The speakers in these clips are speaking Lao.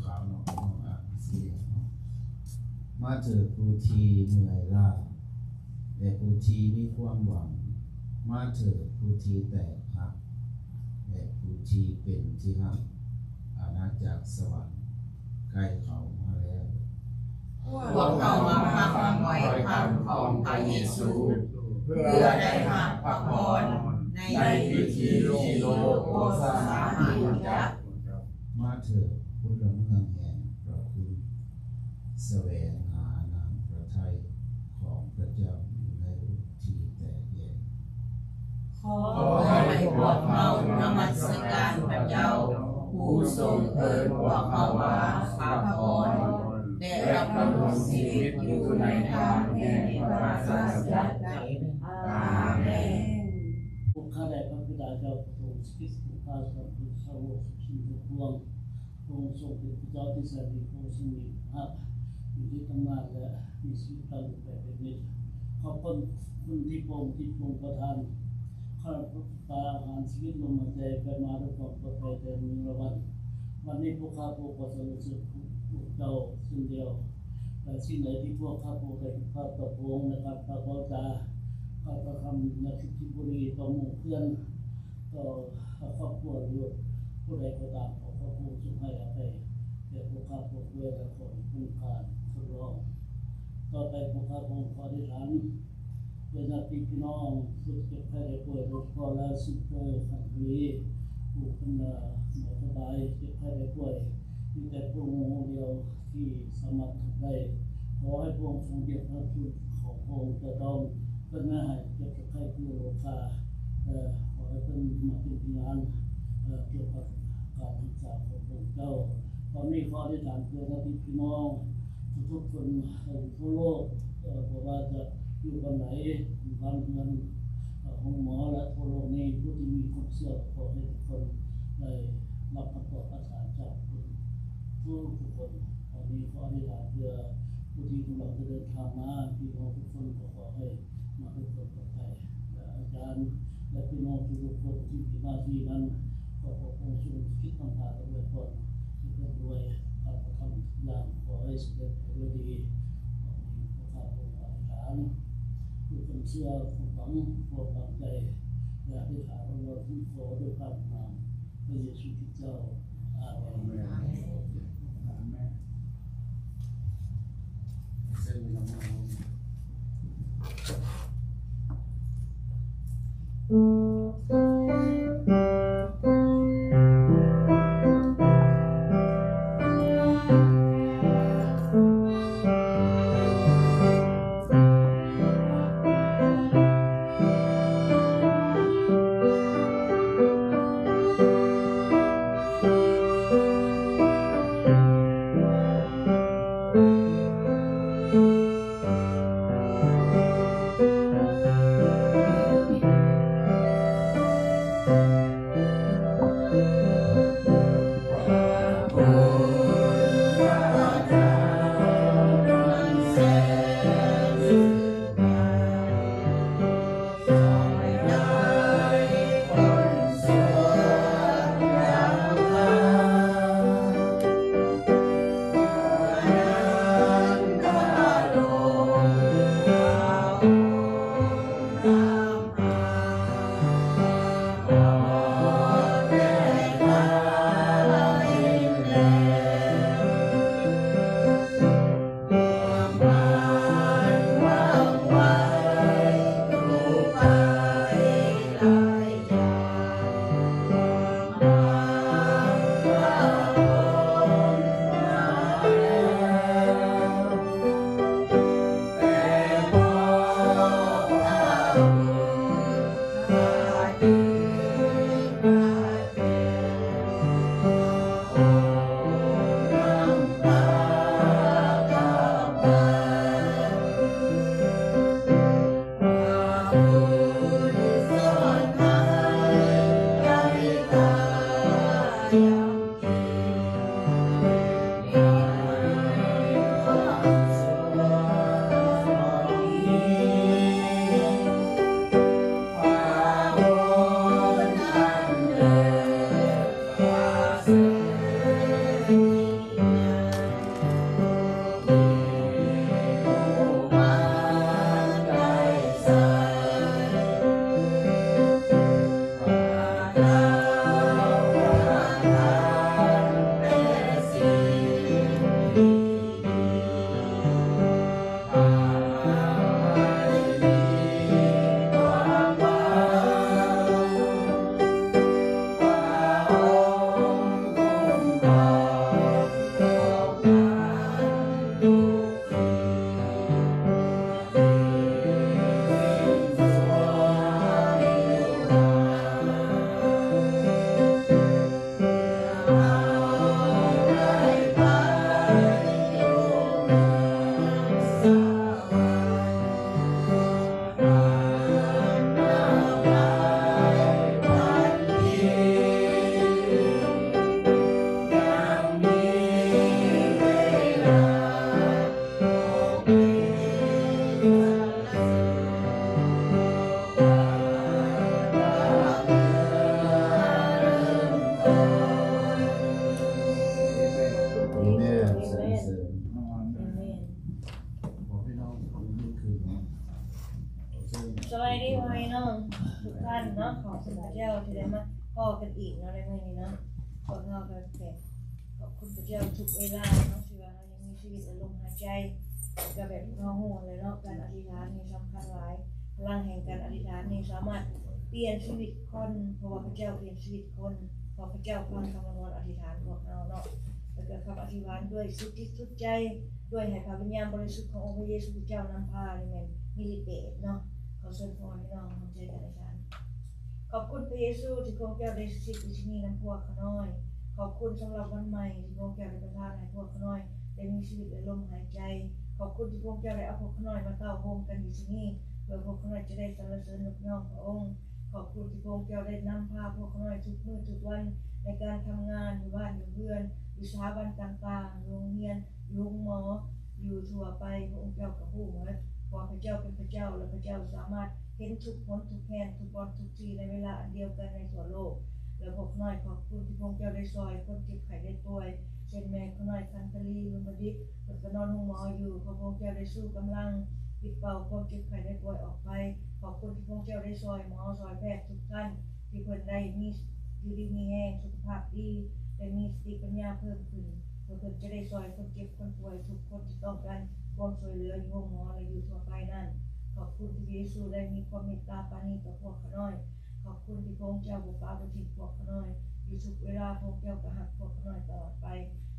ຂາວເນາະ ເນາະ ອ່ານສີແດງເນາະ. ມາເຖີດຜູ້ທີ່ເມື່ອຍລ້າ ແລະ ຜູ້ທີ່ມີຄວາມຫວັງ, ມາເຖີດຜູ້ທີ່ແຕກຫັກ ແລະ ຜູ້ທີ່ເປັນທີ່ຮັກ, ອານາຈັກສະຫວັນໃກ້ເຂົ້າມາແລ້ວ. ພວກເຮົາມາຟັງຖ້ອຍຄຳຂອງພະເຢຊູ ເພື່ອໄດ້ຮັບພະພອນໃນພິທີທີ່ໂລກບໍ່ສາມາດຮູ້ຈັກ. ມາເຖີດພົນລະເມືອງແຫ່ງພະຄຸນ, ສະແຫວງຫານ້ຳພະໄທຂອງພະເຈົ້າຢູ່ໃນໂລກທີ່ແຕກແຍກ. ຂໍໃຫ້ພວກເຮົານະມັດສະການພະເຈົ້າ ຜູ້ຊົງເອີ້ນພວກເຮົາວ່າພະພອນ ແລະ ດຳລົງຊີວິດຢູ່ໃນທາງແຫ່ງພະລາຊາສະຫຍັດໄດ້. ອາເມນ. ພວກຂ້າແດ່ພະບິດາເຈົ້າ ພະອົງສິດທິດ ພະອົງພາສອນເພິ່ນຊາວໂລກສຸກສີທົ່ວປວງ. ພະອົງຊົງເປັນພະເຈົ້າທີ່ແສນດີ, ພະອົງຊົງມີພະຫັກ, ມີທິດອຳນາດ ແລະ ມີຊີວິດຕະຫຼອດໄປເປັນນິດ. ຂອບຄຸນຄຸນທີ່ພະອົງ ທີ່ພະອົງປະທານ ຂ້າພະເຈົ້າອາຫານຊີວິດລົມຫາຍໃຈໄປມາດ້ວຍຄວາມປອດໄພແຕ່ມື້ລະວັນ. ວັນນີ້ພວກຂ້າພະອົງກໍສັນລະເສີນພະເຈົ້າເຊັ່ນດຽວ ແລະ ສິ່ງໃດທີ່ພວກຂ້າພະອົງໄດ້ຜິດພາດຕໍ່ພະອົງໃນການປາກວາຈາ, ການກະທຳໃນສິ່ງທີ່ບໍ່ດີຕໍ່ໝູ່ເພື່ອນ, ຕໍ່ຄອບຄົວ ຫຼື ຜູ້ໃດກໍຕາມ, ຂໍພະອົງຊົງໃຫ້ອະໄພແກ່ພວກຂ້າພະອົງດ້ວຍ ແລະ ຂໍໃຫ້ພົ້ນການທົດລອງ. ຕໍ່ໄປພວກຂ້າພະອົງຂໍອະທິຖານເພື່ອຍາດຕິພີ່ນ້ອງຜູ້ເຈັບໄຂ້ໄດ້ປ່ວຍ, ໂດຍສະເພາະແລ້ວຊີສເຕີ ຄັນທະວີ ຜູ້ເພິ່ນບໍ່ສະບາຍເຈັບໄຂ້ໄດ້ປ່ວຍ, ມີແຕ່ພະອົງອົງດຽວ ທີ່ສາມາດທຳໄດ້. ຂໍໃຫ້ພະອົງຊົງຢຽບພະຄຸນຂອງພະອົງເຈົ້າຕ້ອງເພິ່ນໃຫ້ເຈັບໄຂ້ເພື່ອໂລຄາ, ແລະ ຂໍໃຫ້ເພິ່ນມາເປັນພະຍານ ເອີ ກ່ຽວກັບການຮັກສາຂອງພະອົງເຈົ້າ. ຕອນນີ້ຂໍອະທິຖານເພື່ອຍາດຕິພີ່ນ້ອງທຸກໆຄົນ ເອີ ທົ່ວໂລກ, ເອີ ບໍ່ວ່າຈະຢູ່ບ່ອນໃດ, ບ້ານເຮືອນ, ເອີ ໂຮງໝໍ ແລະ ທົ່ວໂລກນີ້, ຜູ້ທີ່ມີຄວາມເຊື່ອ ຂໍໃຫ້ທຸກຄົນໄດ້ຮັບຄຳຕອບ ຈາກທຸກຄົນ. ຕອນນີ້ຂໍອະທິຖານເພື່ອຜູ້ທີ່ກຳລັງຈະເດີນທາງມາ, ພີ່ນ້ອງທຸກຄົນກໍຂໍໃຫ້ມາດ້ວຍຄວາມປອດໄພ, ແລະ ອາຈານ ແລະ ພີ່ນ້ອງທຸກໆຄົນທີ່ມີໜ້າທີ່ນັ້ນ ກໍຂໍພະອົງຊົງຄິດນຳພາກັນດ້ວຍຄວາມເປັນດ້ວຍການກະທຳທຸກຢ່າງ ຂໍໃຫ້ສຳເລັດໃຫ້ດ້ວຍດີ. ຕອນນີ້ພວກຂ້າພະອົງອະທິຖານດ້ວຍຄວາມເຊື່ອ, ຄວາມຫວັງ, ຄວາມຕັ້ງໃຈ ແລະ ອະທິຖານອ້ອນວອນຂໍດ້ວຍພະນາມ ພະເຢຊູຄຣິສເຈົ້າ. ອາເມນ. ອາເມນ. ອາເມນ. ເຊີນນຳ. ເນາະ ຂອບຄຸນພະເຈົ້າທີ່ໄດ້ມາພໍ້ກັນອີກເນາະ ໃນມື້ນີ້ເນາະ. ພວກເຮົາກໍແບບຂອບຄຸນພະເຈົ້າທຸກເວລາເນາະ ທີ່ວ່າເຮົາຍັງມີຊີວິດ ແລະ ລົມຫາຍໃຈ ກໍແບບເຮົາຮູ້ແຫຼະເນາະ ການອະທິຖານນີ້ສຳຄັນຫຼາຍ. ພະລັງແຫ່ງການອະທິຖານນີ້ສາມາດປ່ຽນຊີວິດຄົນ ເພາະວ່າພະເຈົ້າປ່ຽນຊີວິດຄົນ ເພາະພະເຈົ້າຟັງຄຳອ້ອນວອນອະທິຖານພວກເຮົາເນາະ ແລ້ວກໍຄຳອະທິຖານດ້ວຍສຸດຈິດສຸດໃຈ ດ້ວຍໃຫ້ພະວິນຍານບໍລິສຸດຂອງອົງພະເຢຊູຄຣິສຕະເຈົ້ານຳພາ ນີ້ແມ່ນມີລິດເດດເນາະ. ຂໍເຊີນພວກເຮົາພີ່ນ້ອງຮ່ວມໃຈກັນອະທິຖານ. ຂອບຄຸນພະເຢຊູທີ່ພະອົງເຈົ້າໄດ້ສະຖິດຢູ່ທີ່ນີ້ນຳພວກຂ້ານ້ອຍ. ຂອບຄຸນສຳລັບວັນໃໝ່ທີ່ພະອົງເຈົ້າໄດ້ປະທານໃຫ້ພວກຂ້ານ້ອຍໄດ້ມີຊີວິດ ແລະ ລົມຫາຍໃຈ. ຂອບຄຸນທີ່ພະອົງເຈົ້າໄດ້ເອົາພວກຂ້ານ້ອຍມາເຕົ້າໂຮມກັນຢູ່ທີ່ນີ້ ເພື່ອພວກຂ້ານ້ອຍຈະໄດ້ສັນລະເສີນຍົກຍ້ອງພະອົງ. ຂອບຄຸນທີ່ພະອົງເຈົ້າໄດ້ນຳພາພວກຂ້ານ້ອຍທຸກມື້ທຸກວັນ ໃນການທຳງານ ຢູ່ບ້ານຢູ່ເຮືອນ ຢູ່ສະຖາບັນຕ່າງໆ ຢູ່ໂຮງຮຽນ ຢູ່ໂຮງໝໍ ຢູ່ທົ່ວໄປ. ພະອົງເຈົ້າກໍຮູ້ໝົດວ່າພະເຈົ້າເປັນພະເຈົ້າ ແລະ ພະເຈົ້າສາມາດເຫັນທຸກຫົນທຸກແຫ່ງ ທຸກບ່ອນທຸກທີ່ ໃນເວລາອັນດຽວກັນໃນທົ່ວໂລກ. ແລະ ພວກຂ້ານ້ອຍຂອບຄຸນທີ່ພະອົງເຈົ້າໄດ້ຊ່ອຍຄົນເຈັບໄຂ້ໄດ້ປ່ວຍ ເຊັ່ນແມ່ຂ້ານ້ອຍ ຄັນທະລີ ລຸນມະດິດ ເພິ່ນກໍນອນໂຮງໝໍຢູ່. ຂໍພະອົງເຈົ້າໄດ້ຊູກຳລັງ ປິດເປົ່າຄວາມເຈັບໄຂ້ໄດ້ປ່ວຍອອກໄປ. ຂອບຄຸນທີ່ພະອົງເຈົ້າໄດ້ຊ່ອຍໝໍ ຊ່ອຍແພດທຸກທ່ານ ທີ່ເພິ່ນໄດ້ມີຢູ່ດີມີແຮງ ສຸຂະພາບດີ ແລະ ມີສະຕິປັນຍາເພີ່ມຂຶ້ນ ເພື່ອເພິ່ນຈະໄດ້ຊ່ອຍຄົນເຈັບຄົນປ່ວຍທຸກຄົນທີ່ຕ້ອງການຄວາມຊ່ວຍເຫຼືອຢູ່ໂຮງໝໍ ແລະ ຢູ່ທົ່ວໄປນັ້ນ. ຂອບຄຸນທີ່ພະເຢຊູໄດ້ມີຄວາມເມດຕາປານີຕໍ່ພວກຂ້ານ້ອຍ. ຂອບຄຸນທີ່ພະອົງເຈົ້າບໍ່ປະບໍ່ຖິ້ມພວກຂ້ານ້ອຍ ຢູ່ທຸກເວລາ. ພະອົງເຈົ້າກໍຮັກພວກຂ້ານ້ອຍຕະຫຼອດໄປ.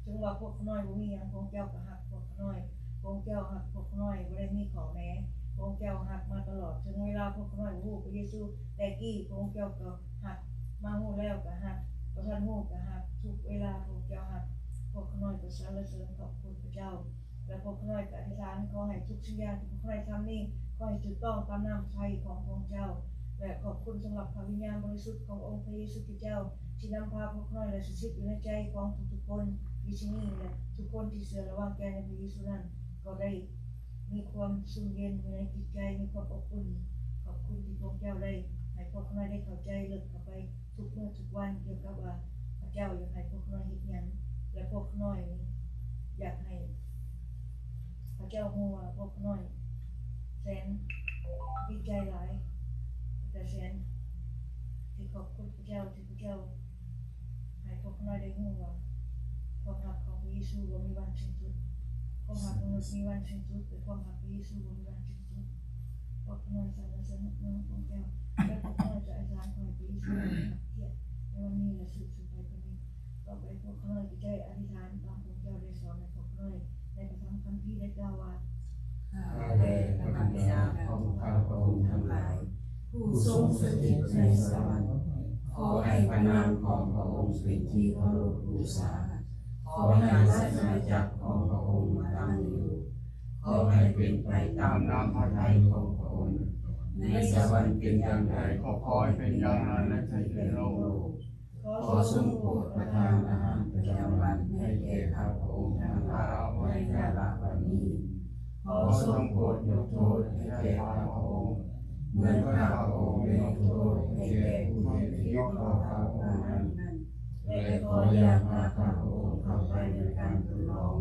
ເຖິງວ່າພວກຂ້ານ້ອຍບໍ່ມີຫຍັງ ພະອົງເຈົ້າກໍຮັກພວກຂ້ານ້ອຍ. ພະອົງເຈົ້າຮັກພວກຂ້ານ້ອຍບໍ່ໄດ້ມີຂໍ້ແມ້. ພະອົງເຈົ້າຮັກມາຕະຫຼອດ ເຖິງເວລາພວກຂ້ານ້ອຍບໍ່ຮູ້ພະເຢຊູແຕ່ກີ້. ພະອົງເຈົ້າກໍຮັກ ມາຮູ້ແລ້ວກໍຮັກ ບໍ່ທັນຮູ້ກໍຮັກ. ທຸກເວລາພະອົງເຈົ້າຮັກ. ພວກຂ້ານ້ອຍກໍສັນລະເສີນຂອບຄຸນພະເຈົ້າ ແລະ ພວກຂ້ານ້ອຍກໍອະທິຖານ ຂໍໃຫ້ທຸກສິ່ງຢ່າງທີ່ພວກຂ້ານ້ອຍທຳນີ້ ຂໍໃຫ້ຖືກຕ້ອງຕາມນ້ຳພະໄທຂອງພະອົງເຈົ້າ. ແລະ ຂອບຄຸນສຳລັບພະວິນຍານບໍລິສຸດຂອງອົງພະເຢຊູຄຣິສຕະເຈົ້າ ທີ່ນຳພາພວກຂ້ານ້ອຍ ແລະ ສະຖິດຢູ່ໃນໃຈຂອງທຸກໆຄົນຢູ່ທີ່ນີ້ ແລະ ທຸກຄົນທີ່ເຊື່ອ ແລະ ວາງໃຈໃນພະເຢຊູນັ້ນ ກໍໄດ້ມີຄວາມຊຸ່ມເຢັນຢູ່ໃນຈິດໃຈ ມີຄວາມອົບອຸ່ນ. ຂອບຄຸນທີ່ພະອົງເຈົ້າໄດ້ໃຫ້ພວກຂ້ານ້ອຍໄດ້ເຂົ້າໃຈເລິກເຂົ້າໄປທຸກມື້ທຸກວັນ ກ່ຽວກັບວ່າພະເຈົ້າຢາກໃຫ້ພວກຂ້ານ້ອຍເຮັດຫຍັງ ແລະ ພວກຂ້ານ້ອຍຢາກໃຫ້ ພະເຈົ້າຮູ້ວ່າພວກຂ້ານ້ອຍແສນດີໃຈຫຼາຍ ແລະ ແສນທີ່ຂອບຄຸນພະເຈົ້າ ທີ່ພະເຈົ້າໃຫ້ພວກຂ້ານ້ອຍໄດ້ຮູ້ວ່າ ຄວາມຮັກຂອງພະເຢຊູບໍ່ມີວັນສິ້ນສຸດ. ຄວາມຮັກມະນຸດມີວັນສິ້ນສຸດ ແຕ່ຄວາມຮັກພະເຢຊູບໍ່ມີວັນສິ້ນສຸດ. ພວກຂ້ານ້ອຍສັນລະເສີນຍົກຍ້ອງພະເຈົ້າ ແລະ ພວກຂ້ານ້ອຍຈະອະທິຖານຂໍໃຫ້ພະເຢຊູໄດ້ຮັບກຽດໃນວັນນີ້ ແລະ ສືບສູ່ໄປກວ່ານີ້. ຕໍ່ໄປພວກຂ້ານ້ອຍຈະໄດ້ອະທິຖານຕາມພະເຈົ້າໄດ້ສອນໃຫ້ພວກຂ້ານ້ອຍໃນພະທຳຄຳພີ ໄດ້ກ່າວວ່າ ຂ້າແດ່ພະບິດາຂອງຂ້າພະອົງທັງຫຼາຍ ຜູ້ຊົງສະຖິດໃນສະຫວັນ, ຂໍໃຫ້ພະນາມຂອງພະອົງເປັນທີ່ເຄົາລົບບູຊາ, ຂໍໃຫ້ລາຊະອານາຈັກຂອງພະອົງຕັ້ງຢູ່, ຂໍໃຫ້ເປັນໄປຕາມນ້ຳພະໄທຂອງພະອົງ ໃນສະຫວັນເປັນຢ່າງໃດ ກໍຂໍໃຫ້ເປັນຢ່າງນັ້ນໃນທີ່ໂລກ. ຂໍຊົງໂປດປະທານອາຫານປະຈຳວັນໃຫ້ແກ່ຂ້າພະອົງທັງຫຼາຍໃນແຕ່ລະວັນນີ້. ຂໍຊົງໂປດຍົກໂທດໃຫ້ແກ່ຂ້າພະອົງ ເໝືອນຂ້າພະອົງໄດ້ຍົກໂທດໃຫ້ແກ່ຜູ້ທີ່ຜິດຕໍ່ຂ້າພະອົງນັ້ນ, ແລະ ຂໍຢ່າພາຂ້າພະອົງເຂົ້າໄປໃນການທົດລອງ,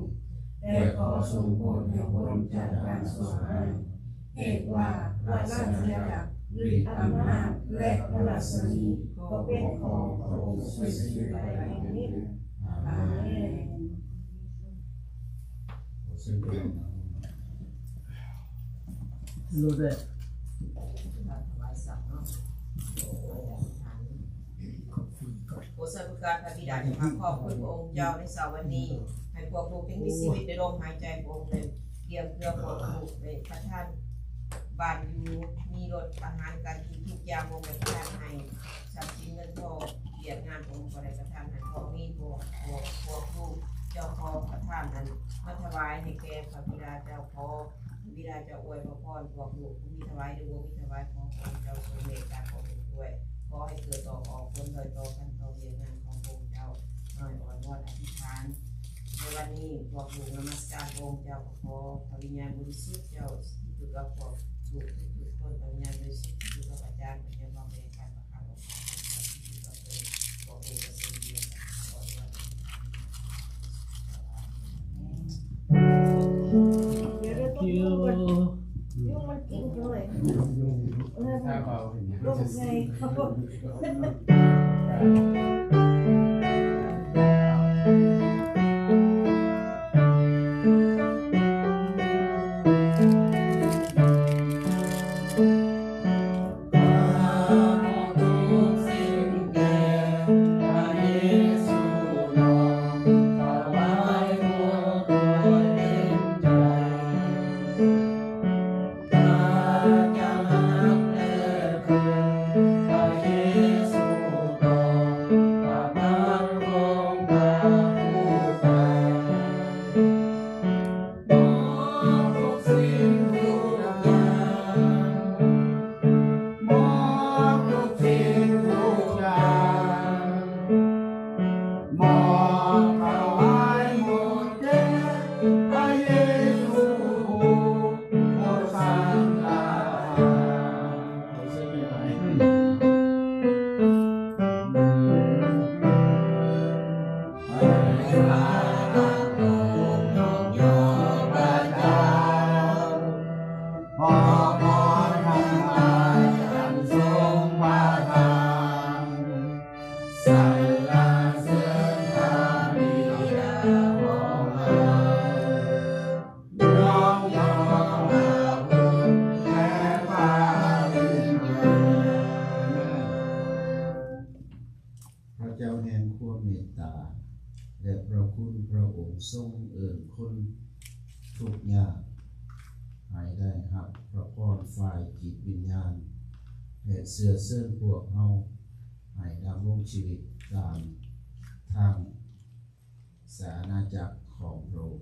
ແຕ່ຂໍຊົງໂປດໃຫ້ພົ້ນຈາກການຊົ່ວຮ້າຍ. ເຫດວ່າພະລາຊະອານາຈັກ, ລິດອຳນາດ ແລະ ພະລັກສະມີ ກໍເປັນຂອງພະອົງເສຍສິ້ນໄປແຫ່ງນີ້. ອາເມນ. ໂລເດ. ໂອ້ ສາທຸການພະບິດາເຈົ້າ ຂອບຄຸນພະອົງເຈົ້າໃນເຊົ້າວັນນີ້ ໃຫ້ພວກລູກຍັງມີຊີວິດ ໄດ້ລົມຫາຍໃຈ ພະອົງໄດ້ກຽມເພື່ອພວກລູກ ໄດ້ປະທານບ້ານຢູ່ ມີລົດ ອາຫານການກິນທຸກຢ່າງ ພະອົງໄດ້ປະທານໃຫ້ ຊັບສິນເງິນທອງ ວຽກງານພະອົງກໍໄດ້ປະທານໃຫ້ ພໍມີ ພວກ ພວກ ພວກລູກເຈົ້າ ຂໍປະທານນັ້ນມາຖວາຍໃຫ້ແກ່ພະບິດາເຈົ້າ ຂໍ ພະບິດາເຈົ້າອວຍພະພອນພວກລູກ ມີຖວາຍຫຼືບໍ່ມີຖວາຍ ຂໍພະອົງເຈົ້າຊົງເມດຕາຂອງລູກດ້ວຍ ຂໍໃຫ້ເກີດດອກອອກຜົນ ດອຍຕໍ່ກັນຕໍ່ວຽກງານຂອງພະອົງເຈົ້າ ນ້ອຍອ້ອນວອນອະທິຖານ ໃນວັນນີ້ພວກລູກນະມັດສະການພະອົງເຈົ້າ ກໍຂໍພະວິນຍານບໍລິສຸດເຈົ້າຢູ່ກັບພວກລູກທຸກໆຄົນ ພະວິນຍານບໍລິສຸດຢູ່ກັບອາຈານ ພະວິນຍານບອກແມ່ນກັນ Thank you. ຍຸງມັນກິນດ້ວຍ ເອີ ຖ້າເວົ້າເປັນຫຍັງ ລູກໃຫຍ່ເຂົາ. ຂໍພອນທັງຫຼາຍອັນຊົງພະທານ ສັນລະເສີນພະບິດາຂອງເຮົາ ຍ້ອງຍໍພະບຸດ ແລະ ພະວິນຍານ. ພະເຈົ້າແຫ່ງຄວາມເມດຕາ ແລະ ພະຄຸນພະອົງຊົງເອີ້ນຄົນທຸກຍາກ ໃຫ້ໄດ້ຮັບພະພອນຝ່າຍຈິດວິນຍານ ແລະ ເຊື້ອເຊີນພວກເຮົາໃຫ້ດຳລົງຊີວິດຕາມທາງ ສາອານາຈັກຂອງພະອົງ.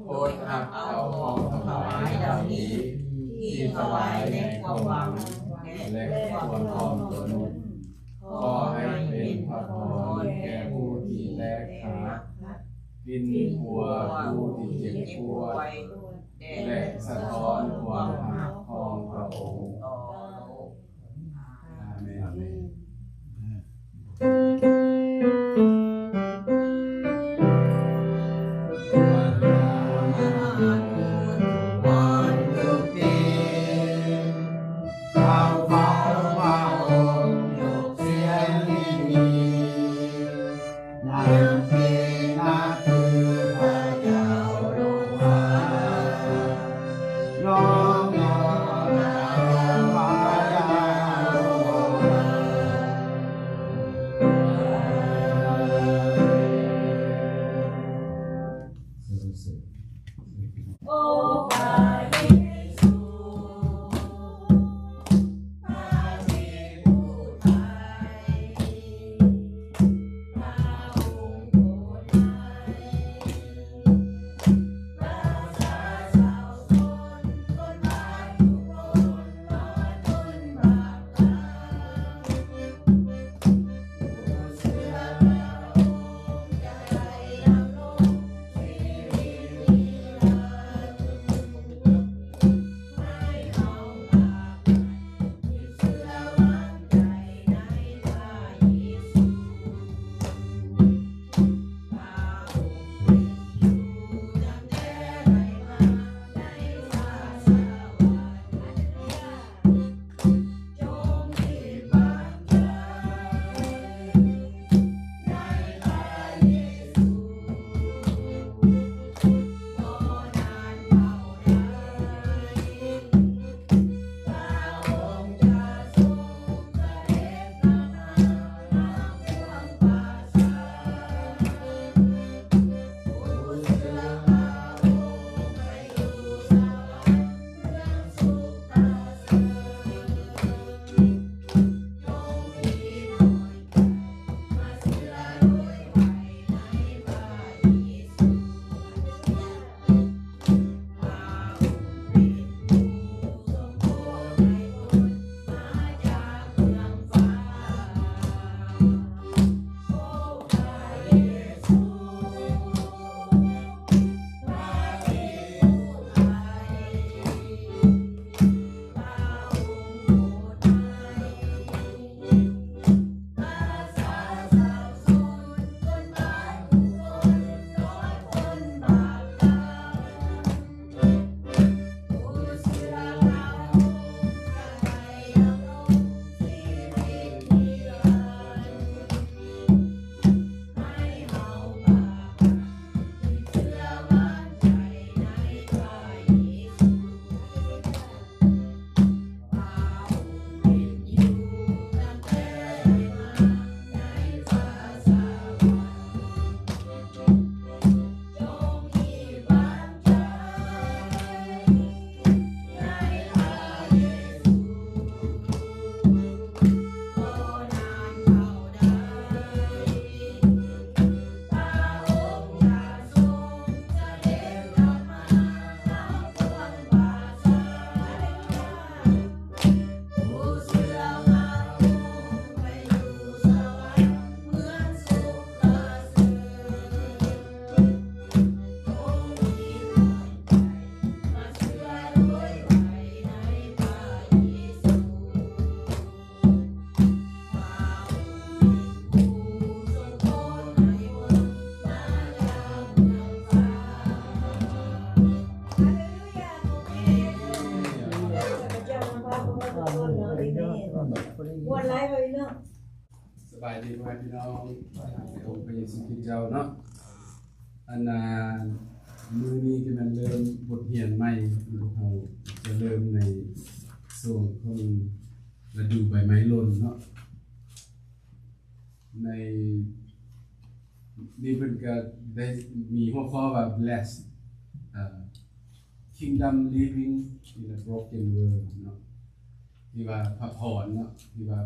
ໂປດຮັບເອົາຂອງຖວາຍເຫຼົ່ານີ້ ທີ່ຖວາຍໃນຄວາມຫວັງ ແລະ ຄວາມຖ່ອມຕົນ. ຂໍໃຫ້ເປັນພະພອນແກ່ຜູ້ທີ່ແຕກຫັກ, ປິ່ນປົວຜູ້ທີ່ເຈັບປ່ວຍ ແລະ ສະທ້ອນຄວາມຮັກຂອງພະອົງ. ອາເມນ. ອາເມນ. ນ້ອງ ໃນອົງພະເຢຊູຄຣິດເຈົ້າເນາະ. ອັນນ່າ ມື້ນີ້ກໍແມ່ນເລີ່ມບົດຮຽນໃໝ່ ພວກເຮົາຈະເລີ່ມໃນຊ່ວງຂອງລະດູໃບໄມ້ຫຼົ່ນເນາະ. ໃນນີ້ເພິ່ນກໍໄດ້ມີຫົວຂໍ້ວ່າ Blessed ເອີ Kingdom Living in a Broken World ເນາະ ທີ່ວ່າພະພອນເນາະ ທີ່ວ່າ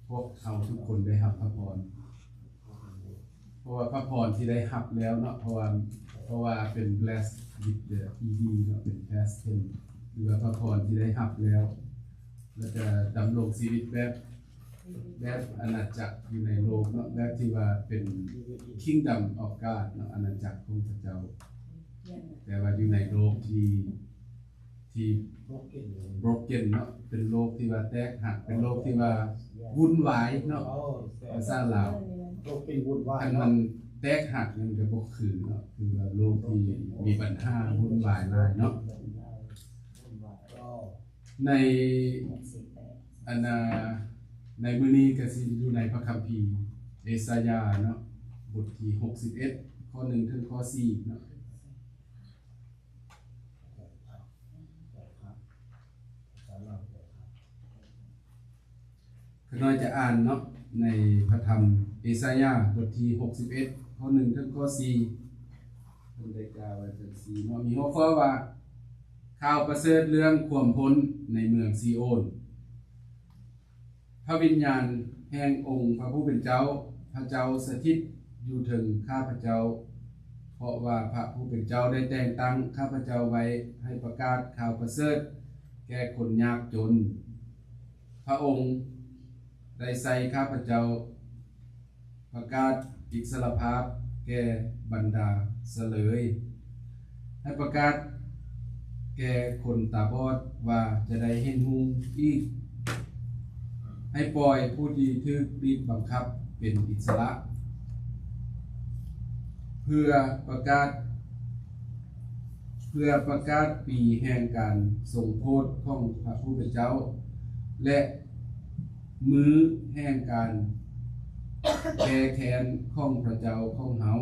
ພວກເຮົາທຸກຄົນໄດ້ຮັບພະພອນ ເພາະວ່າພະພອນທີ່ໄດ້ຮັບແລ້ວເນາະ ເພາະວ່າ ເພາະວ່າເປັນ blessed with the ed ເນາະ ເປັນ past tense ຫຼືວ່າພະພອນທີ່ໄດ້ຮັບແລ້ວ ແລ້ວຈະດຳລົງຊີວິດແບບ ແບບອານາຈັກຢູ່ໃນໂລກເນາະ ແບບທີ່ວ່າເປັນ Kingdom of God ເນາະ ອານາຈັກຂອງພະເຈົ້າ ແຕ່ວ່າຢູ່ໃນໂລກທີ່ ທີ່ broken ເນາະ ເປັນໂລກທີ່ວ່າແຕກຫັກ ເປັນໂລກທີ່ວ່າວຸ່ນວາຍເນາະ ພາສາລາວ ໂລກທີ່ວຸ່ນວາຍ ຄັນມັນແຕກຫັກມັນກໍບໍ່ຄືເນາະ ຄືວ່າໂລກທີ່ມີບັນຫາວຸ່ນວາຍຫຼາຍເນາະ. ໃນ ອັນນ່າ ໃນມື້ນີ້ກໍຊິຢູ່ໃນພະຄຳພີເອສາຍາເນາະ ບົດທີຫົກສິບເອັດ ຂໍ້ໜຶ່ງເຖິງຂໍ້ສີ່ເນາະ. ຂ້ານ້ອຍຈະອ່ານເນາະ ໃນພະທຳເອສາຍາ ບົດທີຫົກສິບເອັດ ຂໍ້ໜຶ່ງເຖິງຂໍ້ສີ່ ເພິ່ນໄດ້ກ່າວໄວ້ຈັ່ງຊີ້ເນາະ ມີຫົວຂໍ້ວ່າ ຂ່າວປະເສີດເລື່ອງຄວາມພົ້ນໃນເມືອງຊີໂອນ. ພະວິນຍານແຫ່ງອົງພະຜູ້ເປັນເຈົ້າ ພະເຈົ້າສະຖິດຢູ່ເທິງຂ້າພະເຈົ້າ, ເພາະວ່າພະຜູ້ເປັນເຈົ້າໄດ້ແຕ່ງຕັ້ງຂ້າພະເຈົ້າໄວ້ໃຫ້ປະກາດຂ່າວປະເສີດແກ່ຄົນຍາກຈົນ. ພະອົງໄດ້ໃຊ້ຂ້າພະເຈົ້າປະກາດອິດສະຫຼະພາບແກ່ບັນດາສະເລີຍ, ໃຫ້ປະກາດແກ່ຄົນຕາບອດວ່າຈະໄດ້ເຫັນຮຸ່ງອີກ, ໃຫ້ປ່ອຍຜູ້ທີ່ຖືກບີບບັງຄັບເປັນອິດສະຫຼະ, ເພື່ອປະກາດ ເພື່ອປະກາດປີແຫ່ງການຊົງໂທດຂອງພະຜູ້ເປັນເຈົ້າ ແລະ ມື້ແຫ່ງການແກ້ແຄ້ນຂອງພະເຈົ້າຂອງເຮົາ,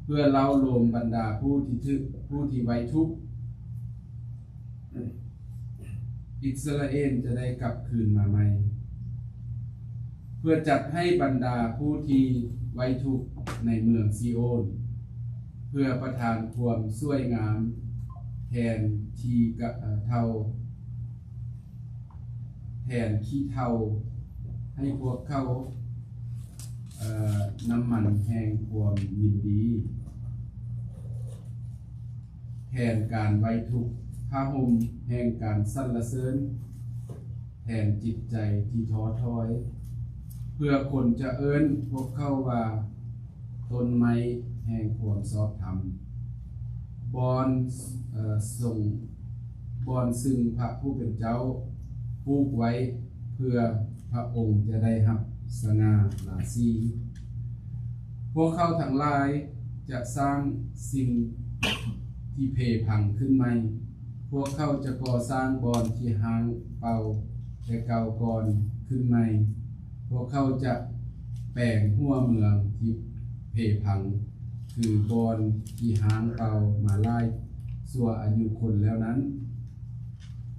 ເພື່ອເລົ່າໂລມບັນດາຜູ້ທີ່ຖືກ ຜູ້ທີ່ໄວ້ທຸກ. ອິດສະຣາເອນຈະໄດ້ກັບຄືນມາໃໝ່, ເພື່ອຈັດໃຫ້ບັນດາຜູ້ທີ່ໄວ້ທຸກໃນເມືອງຊີໂອນ, ເພື່ອປະທານຄວາມສວຍງາມແທນທີ່ກະ ເທົາ ແທນຂີ້ເຖົ້າໃຫ້ພວກເຂົາ, ເອີ ນ້ຳມັນແຫ່ງຄວາມຍິນດີ ແທນການໄວ້ທຸກ, ຜ້າຫົ່ມແຫ່ງການສັນລະເສີນແທນຈິດໃຈທີ່ທໍ້ຖອຍ, ເພື່ອຄົນຈະເອີ້ນພວກເຂົາວ່າ ຕົ້ນໄມ້ແຫ່ງຄວາມຊອບທຳ, ບ່ອນ ເອີ ຊົງ ບ່ອນຊຶ່ງພະຜູ້ເປັນເຈົ້າປູກໄວ້ ເພື່ອພະອົງຈະໄດ້ຮັບສະຫງ່າລາສີ. ພວກເຂົາທັງຫຼາຍຈະສ້າງສິ່ງທີ່ເພພັງຂຶ້ນໃໝ່, ພວກເຂົາຈະກໍ່ສ້າງບ່ອນທີ່ຮ້າງເປົ່າແຕ່ເກົ່າກ່ອນຂຶ້ນໃໝ່, ພວກເຂົາຈະແປງຫົວເມືອງທີ່ເພພັງ ຄືບ່ອນທີ່ຮ້າງເກົ່າມາຫຼາຍຊົ່ວອາຍຸຄົນແລ້ວນັ້ນ.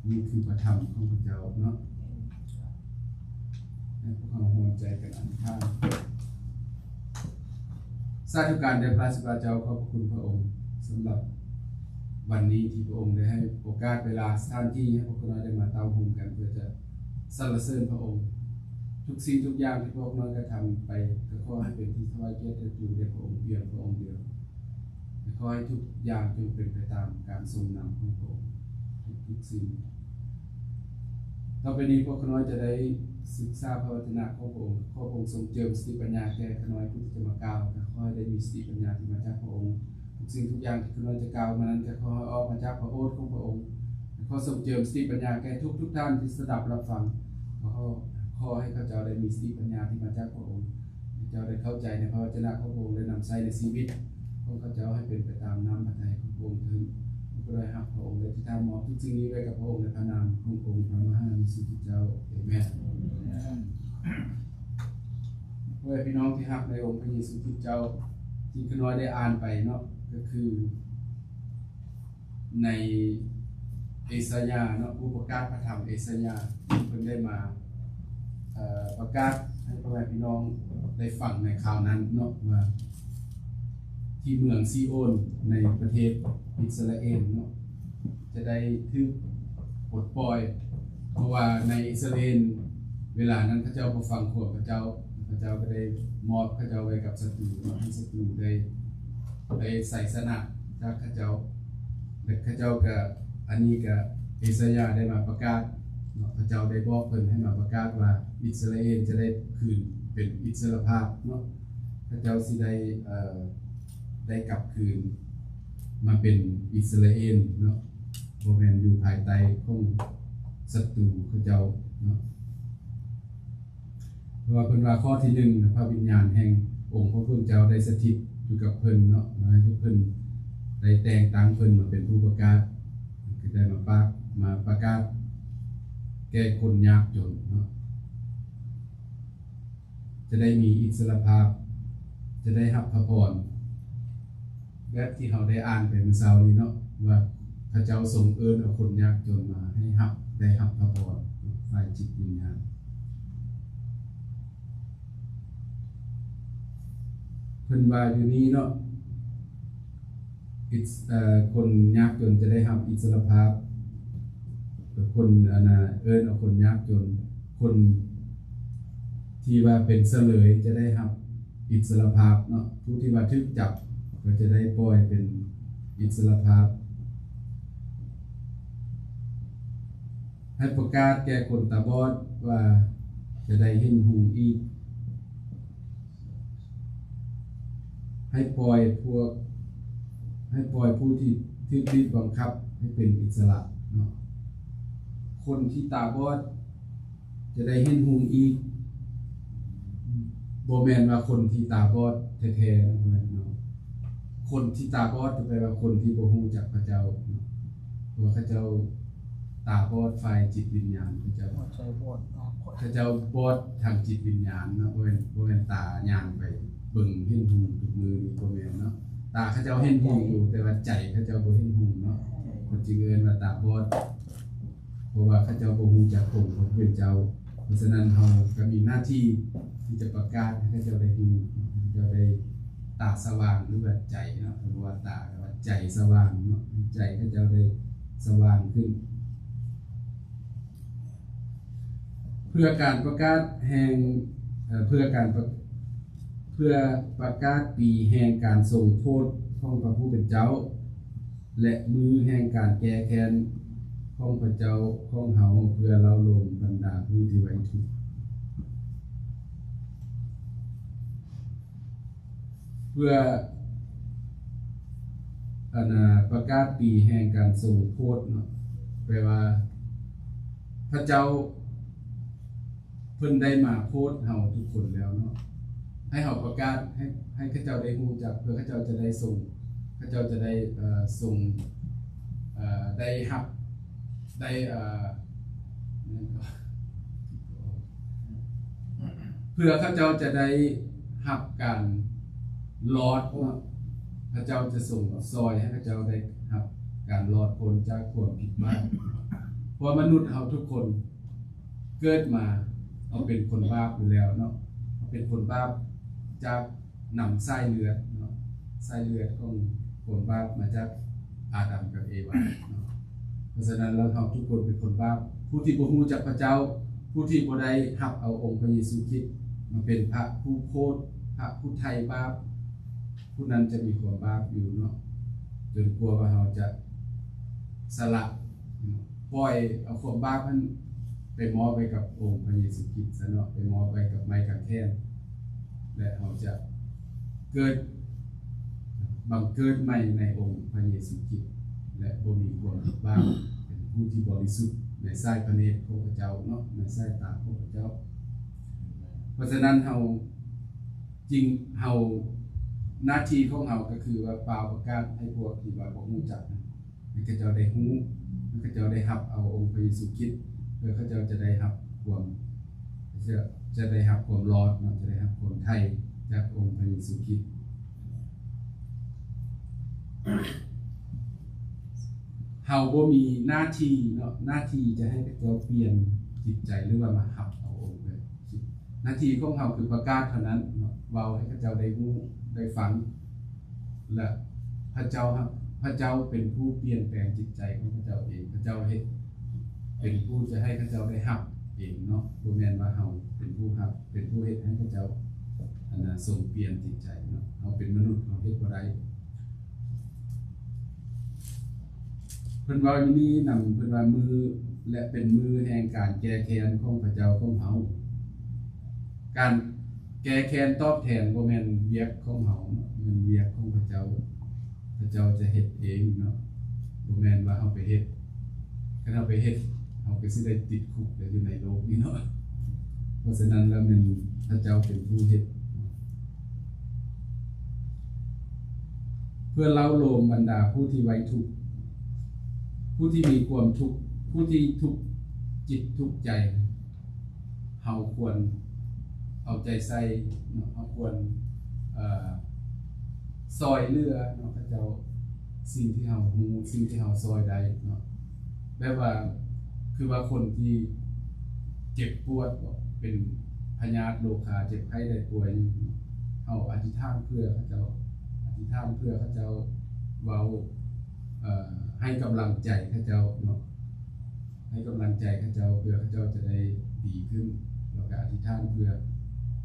ນີ້ຄືພະທຳຂອງພະເຈົ້າເນາະ. ໃຫ້ພວກເຮົາຮ່ວມໃຈກັນອະທິຖານ. ສາທຸການແດ່ພະເຈົ້າ, ຂອບພະຄຸນພະອົງສຳລັບວັນນີ້ທີ່ພະອົງໄດ້ໃຫ້ໂອກາດເວລາສະຖານທີ່ໃຫ້ພວກຂ້ານ້ອຍໄດ້ມາເຕົ້າໂຮມກັນ ເພື່ອຈະ ສັນລະເສີນພະອົງ. ທຸກສິ່ງທຸກຢ່າງທີ່ພວກນ້ອຍກະທຳໄປ ກໍຂໍໃຫ້ເປັນທີ່ຖວາຍກຽດເທິດທູແດ່ພະອົງພຽງພະອົງດຽວ. ແລະ ຂໍໃຫ້ທຸກຢ່າງຈົ່ງເປັນໄປຕາມການຊົງນຳຂອງພະອົງທຸກໆສິ່ງ. ຕໍ່ໄປນີ້ພວກຂ້ານ້ອຍຈະໄດ້ສຶກສາພະວະຈະນະຂອງພະອົງ. ຂໍພະອົງຊົງເຈີມສະຕິປັນຍາແກ່ຂ້ານ້ອຍຜູ້ທີ່ຈະມາກ່າວ. ກໍຂໍໃຫ້ໄດ້ມີສະຕິປັນຍາທີ່ມາຈາກພະອົງ. ທຸກສິ່ງທຸກຢ່າງທີ່ຂ້ານ້ອຍຈະກ່າວມານັ້ນ ກໍຂໍໃຫ້ອອກມາຈາກພະໂອດຂອງພະອົງ. ຂໍຊົງເຈີມສະຕິປັນຍາແກ່ທຸກໆທ່ານທີ່ສະດັບຮັບຟັງ. ຂໍ ຂໍໃຫ້ເຂົາເຈົ້າໄດ້ມີສະຕິປັນຍາທີ່ມາຈາກພະອົງ, ໃຫ້ເຈົ້າໄດ້ເຂົ້າໃຈໃນພະວະຈະນະຂອງພະອົງ ແລະ ນຳໃຊ້ໃນຊີວິດຂອງເຂົາເຈົ້າໃຫ້ເປັນໄປຕາມນ້ຳພະໄທຂອງພະອົງເທີ້ນ. ຂ້າພະເຈົ້າໄດ້ຮັບພະອົງ ແລະ ອະທິຖານມອບທຸກສິ່ງນີ້ໄວ້ກັບພະອົງໃນພະນາມຂອງອົງພະມະຫາເຢຊູຄຣິດເຈົ້າ. ເອເມນ. ພໍ່ແມ່ພີ່ນ້ອງທີ່ຮັກໃນອົງພະເຢຊູຄຣິດເຈົ້າ ທີ່ຂ້ານ້ອຍໄດ້ອ່ານໄປເນາະ ກໍຄືໃນເອສາຍາເນາະ ຜູ້ປະກາດພະທຳເອສາຍາ ເພິ່ນໄດ້ມາ ເອີ ປະກາດໃຫ້ພໍ່ແມ່ພີ່ນ້ອງໄດ້ຟັງໃນຄາວນັ້ນເນາະ ວ່າທີ່ເມືອງຊີໂອນໃນປະເທດອິດສະຣາເອນເນາະ ຈະໄດ້ຖືກປົດປ່ອຍ ເພາະວ່າໃນອິດສະຣາເອນເວລານັ້ນ ເຂົາເຈົ້າບໍ່ຟັງຄວາມພະເຈົ້າ ພະເຈົ້າກໍໄດ້ມອບເຂົາເຈົ້າໄວ້ກັບສັດຕູເນາະ ໃຫ້ສັດຕູໄດ້ ໄດ້ໄຊຊະນະຈາກເຂົາເຈົ້າ ແລະ ເຂົາເຈົ້າກໍ ອັນນີ້ກໍເອສາຍາໄດ້ມາປະກາດເນາະ ພະເຈົ້າໄດ້ບອກເພິ່ນໃຫ້ມາປະກາດວ່າ ອິດສະຣາເອນຈະໄດ້ຄືນເປັນອິດສະຫຼະພາບເນາະ ເຂົາເຈົ້າຊິໄດ້ ເອີ ໄດ້ກັບຄືນມາເປັນອິດສະຣາເອນເນາະ ບໍ່ແມ່ນຢູ່ພາຍໃຕ້ຂອງສັດຕູເຂົາເຈົ້າເນາະ. ເພາະວ່າເພິ່ນວ່າ ຂໍ້ທີໜຶ່ງ ພະວິນຍານແຫ່ງອົງພະຜູ້ເປັນເຈົ້າໄດ້ສະຖິດຢູ່ກັບເພິ່ນເນາະ ແລ້ວໃຫ້ເພິ່ນໄດ້ແຕ່ງຕັ້ງເພິ່ນມາເປັນຜູ້ປະກາດ ຄືໄດ້ມາປາກ ມາປະກາດແກ່ຄົນຍາກຈົນເນາະ ຈະໄດ້ມີອິດສະຫຼະພາບ ຈະໄດ້ຮັບພະພອນ ແບບທີ່ເຮົາໄດ້ອ່ານໄປມື້ເຊົ້ານີ້ເນາະ ວ່າພະເຈົ້າຊົງເອີ້ນເອົາຄົນຍາກຈົນມາໃຫ້ຮັບ ໄດ້ຮັບພະພອນຝ່າຍຈິດວິນຍານ. ເພິ່ນວ່າຢູ່ນີ້ເນາະ ອິດ ເອີ ຄົນຍາກຈົນຈະໄດ້ຮັບອິດສະຫຼະພາບ ຄົນ ອັນນ່າ ເອີ້ນເອົາຄົນຍາກຈົນ ຄົນທີ່ວ່າເປັນສະເຫຼີຍຈະໄດ້ຮັບອິດສະຫຼະພາບເນາະ ຜູ້ທີ່ວ່າຖືກຈັບກໍຈະໄດ້ປ່ອຍເປັນອິດສະຫຼະພາບ. ໃຫ້ປະກາດແກ່ຄົນຕາບອດວ່າຈະໄດ້ເຫັນຮຸ່ງອີກ. ໃຫ້ປ່ອຍພວກ ໃຫ້ປ່ອຍຜູ້ທີ່ຖືກບີບບັງຄັບໃຫ້ເປັນອິດສະຫຼະເນາະ. ຄົນທີ່ຕາບອດຈະໄດ້ເຫັນຮຸ່ງອີກ. ບໍ່ແມ່ນວ່າຄົນທີ່ຕາບອດແທ້ໆນະ ບໍ່ແມ່ນເນາະ. ຄົນທີ່ຕາບອດກໍແປວ່າຄົນທີ່ບໍ່ຮູ້ຈັກພະເຈົ້າເນາະ. ເພາະວ່າເຂົາເຈົ້າຕາບອດຝ່າຍຈິດວິນຍານ ເຂົາເຈົ້າ ເຂົາເຈົ້າບອດ ເຂົາເຈົ້າບອດທາງຈິດວິນຍານເນາະ ບໍ່ແມ່ນ ບໍ່ແມ່ນຕາຍ່າງໄປເບິ່ງເຫັນຮຸ່ງທຸກມື້ນີ້ ບໍ່ແມ່ນເນາະ. ຕາເຂົາເຈົ້າເຫັນຮຸ່ງຢູ່ ແຕ່ວ່າໃຈເຂົາເຈົ້າບໍ່ເຫັນຮຸ່ງເນາະ ເພິ່ນຈຶ່ງເອີ້ນວ່າຕາບອດ ເພາະວ່າເຂົາເຈົ້າບໍ່ຮູ້ຈັກອົງພະຜູ້ເປັນເຈົ້າ. ເພາະສະນັ້ນເຮົາກໍມີໜ້າທີ່ທີ່ຈະປະກາດໃຫ້ເຂົາເຈົ້າໄດ້ຮູ້ ເຂົາເຈົ້າໄດ້ຕາສະຫວ່າງ ຫຼືວ່າໃຈເນາະ ເພິ່ນບໍ່ວ່າຕາ ແຕ່ວ່າໃຈສະຫວ່າງເນາະ ໃຈເຂົາເຈົ້າໄດ້ສະຫວ່າງຂຶ້ນ ເພື່ອການປະກາດແຫ່ງ ເອີ ເພື່ອການປະ ເພື່ອປະກາດປີແຫ່ງການຊົງໂທດຂອງພະຜູ້ເປັນເຈົ້າ ແລະ ມື້ແຫ່ງການແກ້ແຄ້ນຂອງພະເຈົ້າຂອງເຮົາ ເພື່ອເລົ່າລົມບັນດາຜູ້ທີ່ໄວ້ທຸກ. ເພື່ອ ອັນນ່າ ປະກາດປີແຫ່ງການຊົງໂພດເນາະ ແປວ່າ ພະເຈົ້າເພິ່ນໄດ້ມາໂພດເຮົາທຸກຄົນແລ້ວເນາະ ໃຫ້ເຮົາປະກາດ ໃຫ້ ໃຫ້ເຂົາເຈົ້າໄດ້ຮູ້ຈັກ ເພື່ອເຂົາເຈົ້າຈະໄດ້ຊົງ ເຂົາເຈົ້າຈະໄດ້ ເອີ ຊົງ ເອີ ໄດ້ຮັບ ໄດ້ ເອີ ເພື່ອເຂົາເຈົ້າຈະໄດ້ຮັບການລອດເນາະ ພະເຈົ້າຈະຊົງຊ່ອຍໃຫ້ເຂົາເຈົ້າໄດ້ຮັບການລອດພົ້ນຈາກຄວາມຜິດບາບ. ເພາະມະນຸດເຮົາທຸກຄົນເກີດມາ ເຮົາເປັນຄົນບາບຢູ່ແລ້ວເນາະ ເຮົາເປັນຄົນບາບຈາກ ນຳສາຍເລືອດເນາະ ສາຍເລືອດຂອງຄວາມບາບມາຈາກອາດຳກັບເອວາເນາະ. ເພາະສະນັ້ນແລ້ວ ເຮົາທຸກຄົນເປັນຄົນບາບ ຜູ້ທີ່ບໍ່ຮູ້ຈັກພະເຈົ້າ ຜູ້ທີ່ບໍ່ໄດ້ຮັບເອົາອົງພະເຢຊູຄຣິດມາເປັນພະຜູ້ໂພດ ພະຜູ້ໄຖ່ບາບ ຜູ້ນັ້ນຈະມີຄວາມບາບຢູ່ເນາະ ຈົນກວ່າວ່າເຮົາຈະສະຫຼະ ປ່ອຍເອົາຄວາມບາບຫັ້ນໄປມອບໄວ້ກັບອົງພະເຢຊູຄຣິດຊະເນາະ ໄປມອບໄວ້ກັບໄມ້ກາງແຂນ ແລະ ເຮົາຈະເກີດ ບັງເກີດໃໝ່ໃນອົງພະເຢຊູຄຣິດ ແລະ ບໍ່ມີຄວາມຜິດບາບ ເປັນຜູ້ທີ່ບໍລິສຸດໃນສາຍພະເນດຂອງພະເຈົ້າເນາະ ໃນສາຍຕາຂອງພະເຈົ້າ. ເພາະສະນັ້ນເຮົາຈຶ່ງ ເຮົາ ໜ້າທີ່ຂອງເຮົາກໍຄືວ່າປ່າວປະກາດໃຫ້ພວກທີ່ວ່າບໍ່ຮູ້ຈັກ ໃຫ້ເຂົາເຈົ້າໄດ້ຮູ້ ໃຫ້ເຂົາເຈົ້າໄດ້ຮັບເອົາອົງພະເຢຊູຄຣິດ ເພື່ອເຂົາເຈົ້າຈະໄດ້ຮັບຄວາມ ຈະ ຈະໄດ້ຮັບຄວາມລອດເນາະ, ຈະໄດ້ຮັບຄວາມໄຖ່ຈາກອົງພະເຢຊູຄຣິດ. ເຮົາບໍ່ມີໜ້າທີ່ເນາະ, ໜ້າທີ່ຈະໃຫ້ເຂົາເຈົ້າປ່ຽນຈິດໃຈ ຫຼືວ່າມາຮັບເອົາອົງໄປ. ໜ້າທີ່ຂອງເຮົາຄືປະກາດເທົ່ານັ້ນເນາະ, ເວົ້າໃຫ້ເຂົາເຈົ້າໄດ້ຮູ້ໄດ້ຟັງ ແລະ ພະເຈົ້າ ພະເຈົ້າເປັນຜູ້ປ່ຽນແປງຈິດໃຈຂອງເຂົາເຈົ້າເອງ. ພະເຈົ້າເຮັດ ເປັນຜູ້ຈະໃຫ້ເຂົາເຈົ້າໄດ້ຮັບເອງເນາະ, ບໍ່ແມ່ນວ່າເຮົາເປັນຜູ້ຮັບ ເປັນຜູ້ເຮັດໃຫ້ເຂົາເຈົ້າ ອັນນ່າ ຊົງປ່ຽນຈິດໃຈເນາະ. ເຮົາເປັນມະນຸດ ເຮົາເຮັດບໍ່ໄດ້. ເພິ່ນເວົ້າຢູ່ນີ້ນຳ ເພິ່ນວ່າມື້ ແລະ ເປັນມື້ແຫ່ງການແກ້ແຄ້ນຂອງພະເຈົ້າຂອງເຮົາ. ການແກ້ແຄ້ນຕອບແທນບໍ່ແມ່ນວຽກຂອງເຮົາເນາະ, ແມ່ນວຽກຂອງພະເຈົ້າ. ພະເຈົ້າຈະເຮັດເອງເນາະ, ບໍ່ແມ່ນວ່າເຮົາໄປເຮັດ. ຄັນເຮົາໄປເຮັດ ເຮົາກໍຊິໄດ້ຕິດຄຸກແລ້ວຢູ່ໃນໂລກນີ້ເນາະ. ເພາະສະນັ້ນແລ້ວແມ່ນພະເຈົ້າເປັນຜູ້ເຮັດ. ເພື່ອເລົ້າໂລມບັນດາຜູ້ທີ່ໄວ້ທຸກ, ຜູ້ທີ່ມີຄວາມທຸກ, ຜູ້ທີ່ທຸກຈິດທຸກໃຈ, ເຮົາຄວນເອົາໃຈໃສ່ເນາະ, ເຮົາຄວນ ເອີ ຊ່ອຍເຫຼືອເນາະ ເຂົາເຈົ້າ ສິ່ງທີ່ເຮົາຮູ້ ສິ່ງທີ່ເຮົາຊ່ອຍໄດ້ເນາະ. ແບບວ່າ ຄືວ່າຄົນທີ່ເຈັບປວດ ເປັນພະຍາດໂລຄາ ເຈັບໄຂ້ໄດ້ປ່ວຍ ເຮົາອະທິຖານເພື່ອເຂົາເຈົ້າ, ອະທິຖານເພື່ອເຂົາເຈົ້າ ເວົ້າ ເອີ ໃຫ້ກຳລັງໃຈເຂົາເຈົ້າເນາະ. ໃຫ້ກຳລັງໃຈເຂົາເຈົ້າ ເພື່ອເຂົາເຈົ້າຈະໄດ້ດີຂຶ້ນ, ແລ້ວກໍອະທິຖານເພື່ອ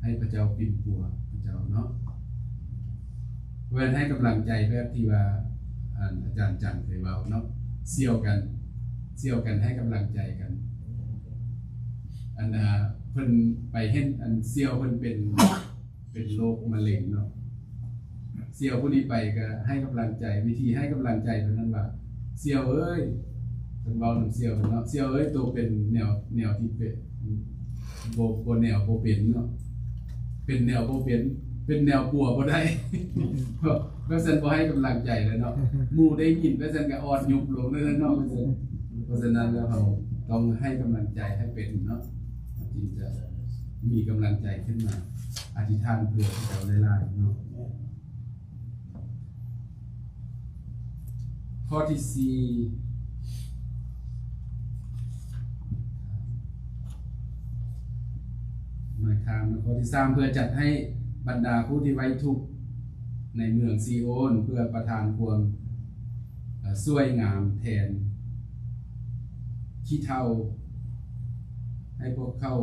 ໃຫ້ພະເຈົ້າປິ່ນປົວເຂົາເຈົ້າເນາະ. ບໍ່ແມ່ນໃຫ້ກຳລັງໃຈແບບທີ່ວ່າ ອັນ ອາຈານຈັນເຄີຍເວົ້າເນາະ, ສ່ຽວກັນ, ສ່ຽວກັນໃຫ້ກຳລັງໃຈກັນ. ອັນ ອ່າ ເພິ່ນໄປເຫັນ ອັນ ສ່ຽວເພິ່ນເປັນ ເປັນໂລກມະເລັງເນາະ. ສ່ຽວຜູ້ນີ້ໄປກໍໃຫ້ກຳລັງໃຈ, ວິທີໃຫ້ກຳລັງໃຈເທົ່ານັ້ນວ່າ ສ່ຽວເອີຍ, ເພິ່ນເວົ້ານຳສ່ຽວເນາະ, ສ່ຽວເອີຍ ໂຕເປັນແນວ ແນວທີ່ເປັນ ບໍ່ ບໍ່ແນວບໍ່ເປັນເນາະ, ເປັນແນວບໍ່ເປັນ, ເປັນແນວປົວບໍ່ໄດ້. ເພາະ ເພາະຊັ້ນບໍ່ໃຫ້ກຳລັງໃຈແລ້ວເນາະ, ໝູ່ໄດ້ຍິນ ເພາະຊັ້ນກໍອ່ອນຍຸບລົງເລີຍເນາະ. ເພາະສະນັ້ນແລ້ວ ເຮົາຕ້ອງໃຫ້ກຳລັງໃຈໃຫ້ເປັນເນາະ, ເຮົາຈຶ່ງຈະມີກຳລັງໃຈຂຶ້ນມາ ອະທິຖານເພື່ອເຂົາເຈົ້າຫຼາຍໆເນາະ. ຂໍ້ທີສີ່ ມາຂ້າມ ຂໍ້ທີສາມ ເພື່ອຈັດໃຫ້ບັນດາຜູ້ທີ່ໄວ້ທຸກໃນເມືອງຊີໂອນ ເພື່ອປະທານຄວາມ ເອີ ສວຍງາມແທນຂີ້ເຖົ້າ ໃຫ້ພວກເຂົາ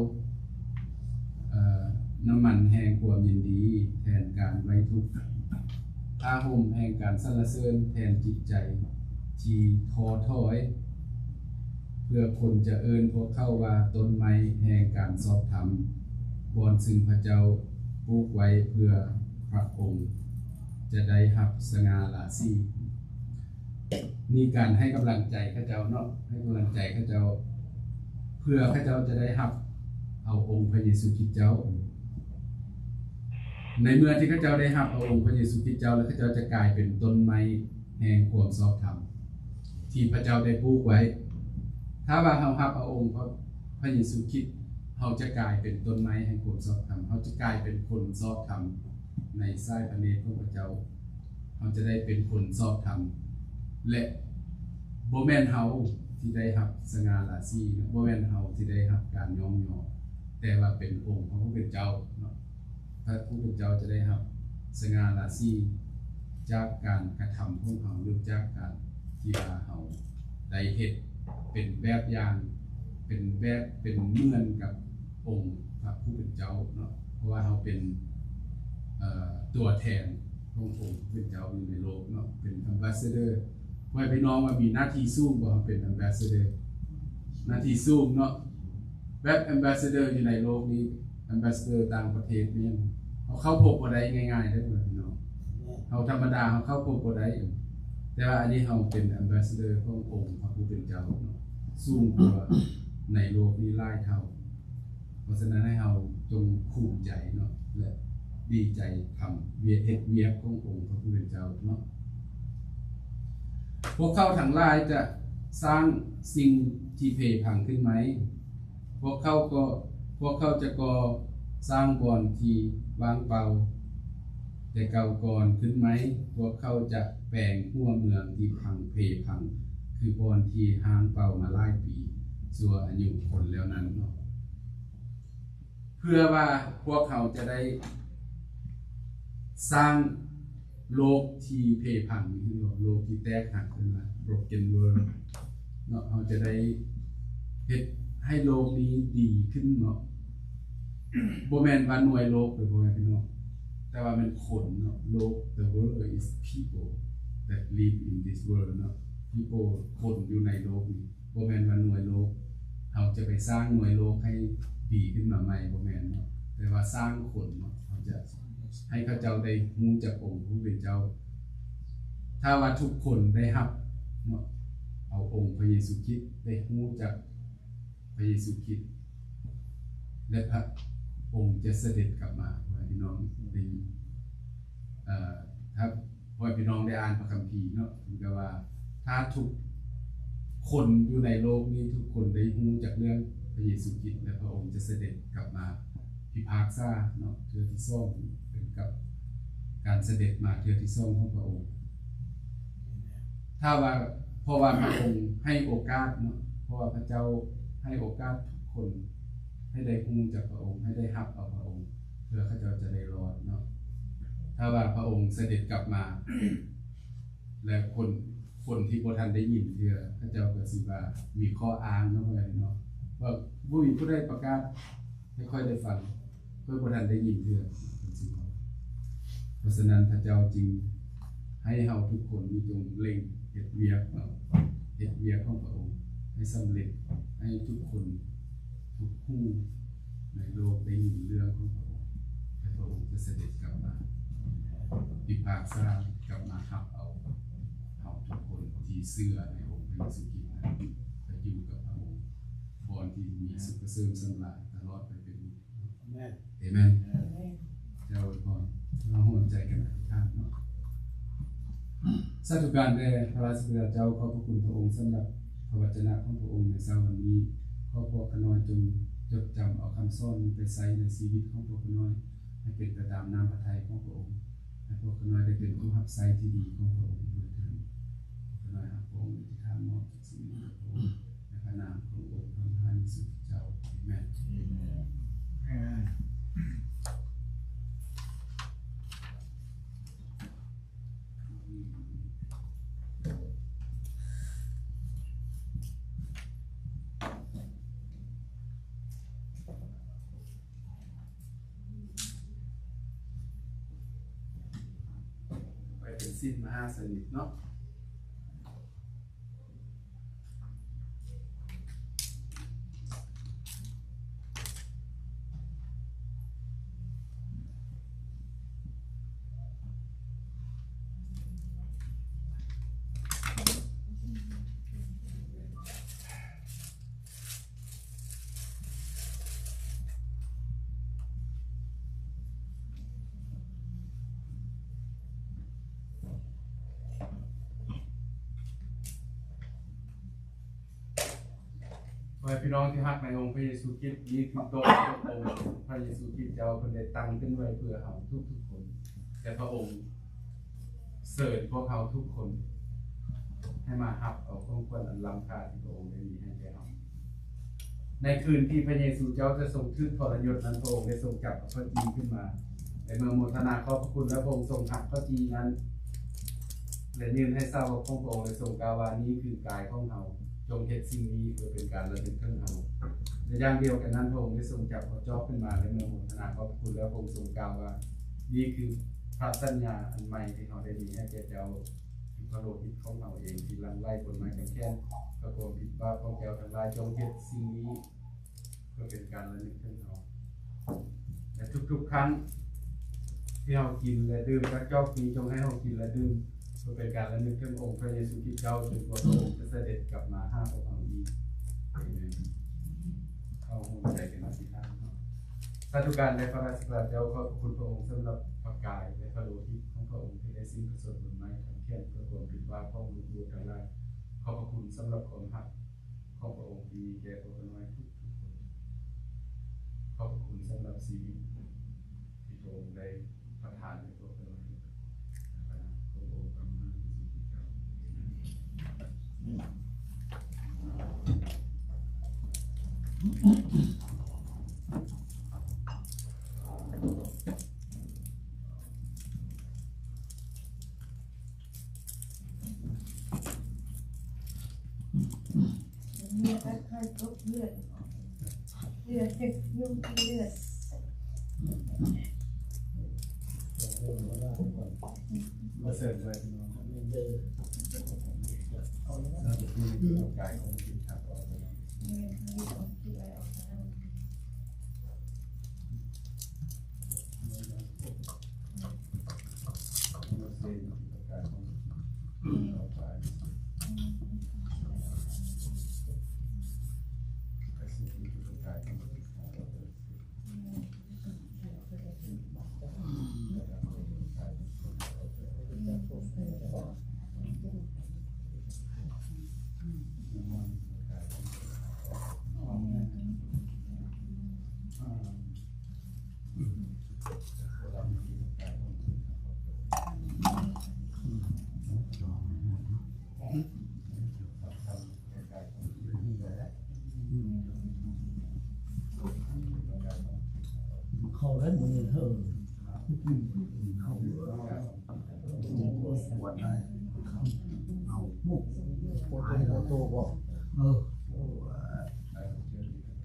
ເອີ ນ້ຳມັນແຫ່ງຄວາມຍິນດີແທນການໄວ້ທຸກ, ຜ້າຫົ່ມແຫ່ງການສັນລະເສີນແທນຈິດໃຈທີ່ທໍ້ຖອຍ, ເພື່ອຄົນຈະເອີ້ນພວກເຂົາວ່າຕົ້ນໄມ້ແຫ່ງການຊອບທຳ, ບ່ອນຊຶ່ງພະເຈົ້າປູກໄວ້ເພື່ອພະອົງຈະໄດ້ຮັບສະຫງ່າລາສີ. ມີການໃຫ້ກຳລັງໃຈເຂົາເຈົ້າເນາະ, ໃຫ້ກຳລັງໃຈເຂົາເຈົ້າ ເພື່ອເຂົາເຈົ້າຈະໄດ້ຮັບເອົາອົງພະເຢຊູຄຣິດເຈົ້າ. ໃນເມື່ອທີ່ເຂົາເຈົ້າໄດ້ຮັບເອົາອົງພະເຢຊູຄຣິດເຈົ້າແລ້ວ, ເຂົາເຈົ້າຈະກາຍເປັນຕົ້ນໄມ້ແຫ່ງຄວາມຊອບທຳ ທີ່ພະເຈົ້າໄດ້ປູກໄວ້. ຖ້າວ່າເຮົາຮັບເອົາອົງພະ ພະເຢຊູຄຣິດ, ເຮົາຈະກາຍເປັນຕົ້ນໄມ້ແຫ່ງຄວາມຊອບທຳ, ເຮົາຈະກາຍເປັນຄົນຊອບທຳ ໃນສາຍພະເນດຂອງພະເຈົ້າ, ເຮົາຈະໄດ້ເປັນຄົນຊອບທຳ ແລະ ບໍ່ແມ່ນເຮົາທີ່ໄດ້ຮັບສະຫງ່າລາສີ, ບໍ່ແມ່ນເຮົາທີ່ໄດ້ຮັບການຍ້ອງຍໍ, ແຕ່ວ່າເປັນອົງພະຜູ້ເປັນເຈົ້າເນາະ. ພະຜູ້ເປັນເຈົ້າຈະໄດ້ຮັບສະຫງ່າລາສີຈາກການກະທຳຂອງເຮົາ ຫຼື ຈາກການທີ່ວ່າເຮົາໄດ້ເຮັດເປັນແບບຢ່າງ, ເປັນແບບ ເປັນເໝືອນກັບ ອົງພະຜູ້ເປັນເຈົ້າເນາະ, ເພາະວ່າເຮົາເປັນ ເອີ ຕົວແທນຂອງອົງພະຜູ້ເປັນເຈົ້າຢູ່ໃນໂລກເນາະ, ເປັນ ambassador. ພໍ່ແມ່ພີ່ນ້ອງວ່າມີໜ້າທີ່ສູງບໍ່? ເຮົາເປັນ ambassador ໜ້າທີ່ສູງເນາະ, ແບບ ambassador ຢູ່ໃນໂລກນີ້ ambassador ຕ່າງປະເທດນີ້ ເຮົາເຂົ້າພົບບໍ່ໄດ້ງ່າຍໆເດີພໍ່ແມ່ພີ່ນ້ອງ. ເຮົາທຳມະດາເຮົາເຂົ້າພົບບໍ່ໄດ້, ແຕ່ວ່າອັນນີ້ເຮົາເປັນ ambassador ຂອງອົງພະຜູ້ເປັນເຈົ້າເນາະ, ສູງກວ່າໃນໂລກນີ້ຫຼາຍເທົ່າ. ເພາະສະນັ້ນໃຫ້ເຮົາຈົ່ງພູມໃຈເນາະ ແລະ ດີໃຈທຳວຽກ ເຮັດວຽກຂອງອົງພະຜູ້ເປັນເຈົ້າເນາະ. ພວກເຂົາທັງຫຼາຍຈະສ້າງສິ່ງທີ່ເພພັງຂຶ້ນໃໝ່, ພວກເຂົາກໍ ພວກເຂົາຈະກໍ່ສ້າງບ່ອນທີ່ວ່າງເປົ່າແຕ່ເກົ່າກ່ອນຂຶ້ນໃໝ່. ພວກເຂົາຈະແປງຫົວເມືອງທີ່ພັງເພພັງ ຄືບ່ອນທີ່ຮ້າງເປົ່າມາຫຼາຍປີ ຊົ່ວອາຍຸຄົນແລ້ວນັ້ນເນາະ. ເພື່ອວ່າພວກເຮົາຈະໄດ້ສ້າງໂລກທີ່ເພພັງ ໂລກທີ່ແຕກຫັກຂຶ້ນມາ broken world ເນາະ. ເຮົາຈະໄດ້ເຮັດໃຫ້ໂລກນີ້ດີຂຶ້ນເນາະ. ບໍ່ແມ່ນວ່າໜ່ວຍໂລກເດີ ພໍ່ແມ່ພີ່ນ້ອງ, ແຕ່ວ່າແມ່ນຄົນເນາະ. ໂລກ the world is people that live in this world ເນາະ. people ຄົນຢູ່ໃນໂລກນີ້ ບໍ່ແມ່ນວ່າໜ່ວຍໂລກ ເຮົາຈະໄປສ້າງໜ່ວຍໂລກໃຫ້ດີຂຶ້ນມາໃໝ່ ບໍ່ແມ່ນເນາະ, ແຕ່ວ່າສ້າງຄົນເນາະ. ເຮົາຈະໃຫ້ເຂົາເຈົ້າໄດ້ຮູ້ຈັກອົງຜູ້ເປັນເຈົ້າ. ຖ້າວ່າທຸກຄົນໄດ້ຮັບເນາະ ເອົາອົງພະເຢຊູຄຣິດ ໄດ້ຮູ້ຈັກພະເຢຊູຄຣິດ ແລະ ພະອົງຈະສະເດັດກັບມາ. ພໍ່ແມ່ພີ່ນ້ອງໄດ້ ເອີ ຖ້າພໍ່ແມ່ພີ່ນ້ອງໄດ້ອ່ານພະຄຳພີເນາະ ເພິ່ນກໍວ່າ ຖ້າທຸກຄົນຢູ່ໃນໂລກນີ້ ທຸກຄົນໄດ້ຮູ້ຈັກເລື່ອງພະເຢຊູຄຣິດ ແລະ ພະອົງຈະສະເດັດກັບມາພິພາກສາເນາະ ເທື່ອທີສອງ ເປັນກັບການສະເດັດມາເທື່ອທີສອງຂອງພະອົງ. ຖ້າວ່າ ເພາະວ່າພະອົງໃຫ້ໂອກາດເນາະ, ເພາະວ່າພະເຈົ້າໃຫ້ໂອກາດທຸກຄົນໃຫ້ໄດ້ຮູ້ຈັກພະອົງ, ໃຫ້ໄດ້ຮັບເອົາພະອົງ ເພື່ອເຂົາເຈົ້າຈະໄດ້ລອດເນາະ. ຖ້າວ່າພະອົງສະເດັດກັບມາ ແລະ ຄົນ ຄົນທີ່ບໍ່ທັນໄດ້ຍິນເທື່ອ ເຂົາເຈົ້າກໍຊິວ່າມີຂໍ້ອ້າງເນາະ ພໍ່ແມ່ພີ່ນ້ອງ ວ່າບໍ່ມີຜູ້ໃດປະກາດໃຫ້ຂ້ອຍໄດ້ຟັງ. ຂ້ອຍບໍ່ທັນໄດ້ຍິນເທື່ອ ເພິ່ນຊິເວົ້າ. ເພາະສະນັ້ນ ພະເຈົ້າຈຶ່ງໃຫ້ເຮົາທຸກຄົນນີ້ຈົ່ງເລັ່ງເຮັດວຽກເນາະ, ເຮັດວຽກຂອງພະອົງໃຫ້ສຳເລັດ, ໃຫ້ທຸກຄົນທຸກຜູ້ໃນໂລກໄດ້ຍິນເລື່ອງຂອງພະອົງ ແລະ ພະອົງຈະສະເດັດກັບມາພິພາກສາ, ກັບມາຮັບເອົາເຮົາທຸກຄົນທີ່ເຊື່ອໃນອົງພະເຢຊູຄຣິດນັ້ນ ໄປຢູ່ກັບພະອົງ ບ່ອນທີ່ມີສຸກກະເສີມສຳລານຕະຫຼອດໄປເປັນນິດ. ອາເມນ. ອາເມນ. ເຈົ້າອວຍພອນ. ເຮົາຮ່ວມໃຈກັນອະທິຖານເນາະ. ສາທຸການແດ່ພະລາຊະບິດາເຈົ້າ, ຂອບພະຄຸນພະອົງສຳລັບພະວັດຈະນະຂອງພະອົງໃນເຊົ້າວັນນີ້. ຂໍພວກຂ້ານ້ອຍຈົ່ງຈົດຈຳເອົາຄຳສອນນີ້ໄປໃຊ້ໃນຊີວິດຂອງພວກຂ້ານ້ອຍ ໃຫ້ເປັນໄປຕາມນ້ຳພະໄທຂອງພະອົງ. ໃຫ້ພວກຂ້ານ້ອຍໄດ້ເປັນຜູ້ຮັບໃຊ້ທີ່ດີຂອງພະອົງດ້ວຍເທີ້ນ. ຂ້ານ້ອຍຮັກພະອົງ ອະທິຖານມອບ ໃນພະນາມຂອງອົງພະມະຫາເຢຊູຄຣິດເຈົ້າ. ອາເມນ. ອາເມນ. ໄປເປັນສິນມະຫາສະນິດເນາະ. ຂໍໃຫ້ພີ່ນ້ອງທີ່ຮັກໃນອົງພະເຢຊູຄຣິດ, ນີ້ຄືໂຕະຂອງອົງພະເຢຊູຄຣິດເຈົ້າ, ເພິ່ນໄດ້ຕັ້ງຂຶ້ນໄວ້ເພື່ອເຮົາທຸກໆຄົນ ແລະ ພະອົງເຊີນພວກເຮົາທຸກຄົນໃຫ້ມາຮັບເອົາຂອງຂວັນອັນລ້ຳຄ່າທີ່ພະອົງໄດ້ມີໃຫ້ແກ່ເຮົາ. ໃນຄືນທີ່ພະເຢຊູເຈົ້າຈະຊົງຖືກທໍລະຍົດນັ້ນ, ພະອົງໄດ້ຊົງຈັບເອົາເຂົ້າຈີ່ຂຶ້ນມາ ແລະ ເມື່ອໂມທະນາຂອບພະຄຸນແລ້ວ, ພະອົງຊົງຫັກເຂົ້າຈີ່ນັ້ນ ແລະ ຍື່ນໃຫ້ສາວົກຂອງພະອົງ ແລະ ຊົງກ່າວວ່າ, ນີ້ຄືກາຍຂອງເຮົາ, ຈົ່ງເຮັດສິ່ງນີ້ເພື່ອເປັນການລະນຶກເຖິງເຮົາ. ໃນຍາມດຽວກັນນັ້ນ, ພະອົງໄດ້ຊົງຈັບເອົາຈອກຂຶ້ນມາ ແລະ ເມື່ອໂມທະນາຂອບພະຄຸນແລ້ວ, ພະອົງຊົງກ່າວວ່າ, ນີ້ຄືພະສັນຍາອັນໃໝ່ທີ່ເຮົາໄດ້ມີໃຫ້ແກ່ເຈົ້າ, ຄືພະໂລຫິດຂອງເຮົາເອງທີ່ຫຼັ່ງໄຫຼບົນໄມ້ກາງແຂນ. ເພື່ອຄວາມຜິດບາບຂອງເຈົ້າທັງຫຼາຍ, ຈົ່ງເຮັດສິ່ງນີ້ ເພື່ອເປັນການລະນຶກເຖິງເຮົາ. ແລະ ທຸກໆຄັ້ງທີ່ເຮົາກິນ ແລະ ດື່ມຈາກຈອກນີ້, ຈົ່ງໃຫ້ເຮົາກິນ ແລະ ດື່ມ ເພື່ອເປັນການລະນຶກເຖິງອົງພະເຢຊູຄຣິດເຈົ້າ, ຈົນກວ່າພະອົງຈະສະເດັດກັບມາຫາພວກເຮົາອີກ. ອາເມນ. ເຮົາຮ່ວມໃຈກັນອະທິຖານເນາະ. ສາທຸການແດ່ພະລາຊະບິດາເຈົ້າ, ຂອບພະຄຸນພະອົງສຳລັບພະກາຍ ແລະ ພະໂລຫິດຂອງພະອົງ ທີ່ໄດ້ສິ້ນພະຊົນບົນໄມ້ກາງແຂນ ເພື່ອຄວາມຜິດບາບຂອງລູກໆທັງຫຼາຍ. ຂອບພະຄຸນສຳລັບຄວາມຮັກຂອງພະອົງທີ່ມີແກ່ພວກຂ້ານ້ອຍທຸກໆຄົນ. ຂອບຄຸນສຳລັບຊີວິດທີ່ພະອົງໄດ້ປະທານໃຫ້ພວກຂ້ານ້ອຍ. ເຂົ້າໄດ້ມື້ນີ້ເຮີ້ ເຂົ້າ ເອົາ ໂອ້ ຂາຍເຂົ້າໂຕບໍ່? ເອີ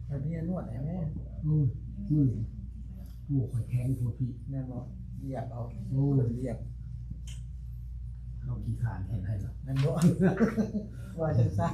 ໃຫ້ເມຍນວດໃຫ້ແດ່. ເອີ ມື້ນີ້ ໂອ້ ຂ້ອຍແຂງໂພດພີ້ ແມ່ນບໍ່? ຢາກເອົາ ໂອ້ ຢາກ ເຮົາຂີ້ຄ້ານເຮັດໃຫ້ລະ ແມ່ນບໍ່? ວ່າຈັ່ງຊັ້ນ.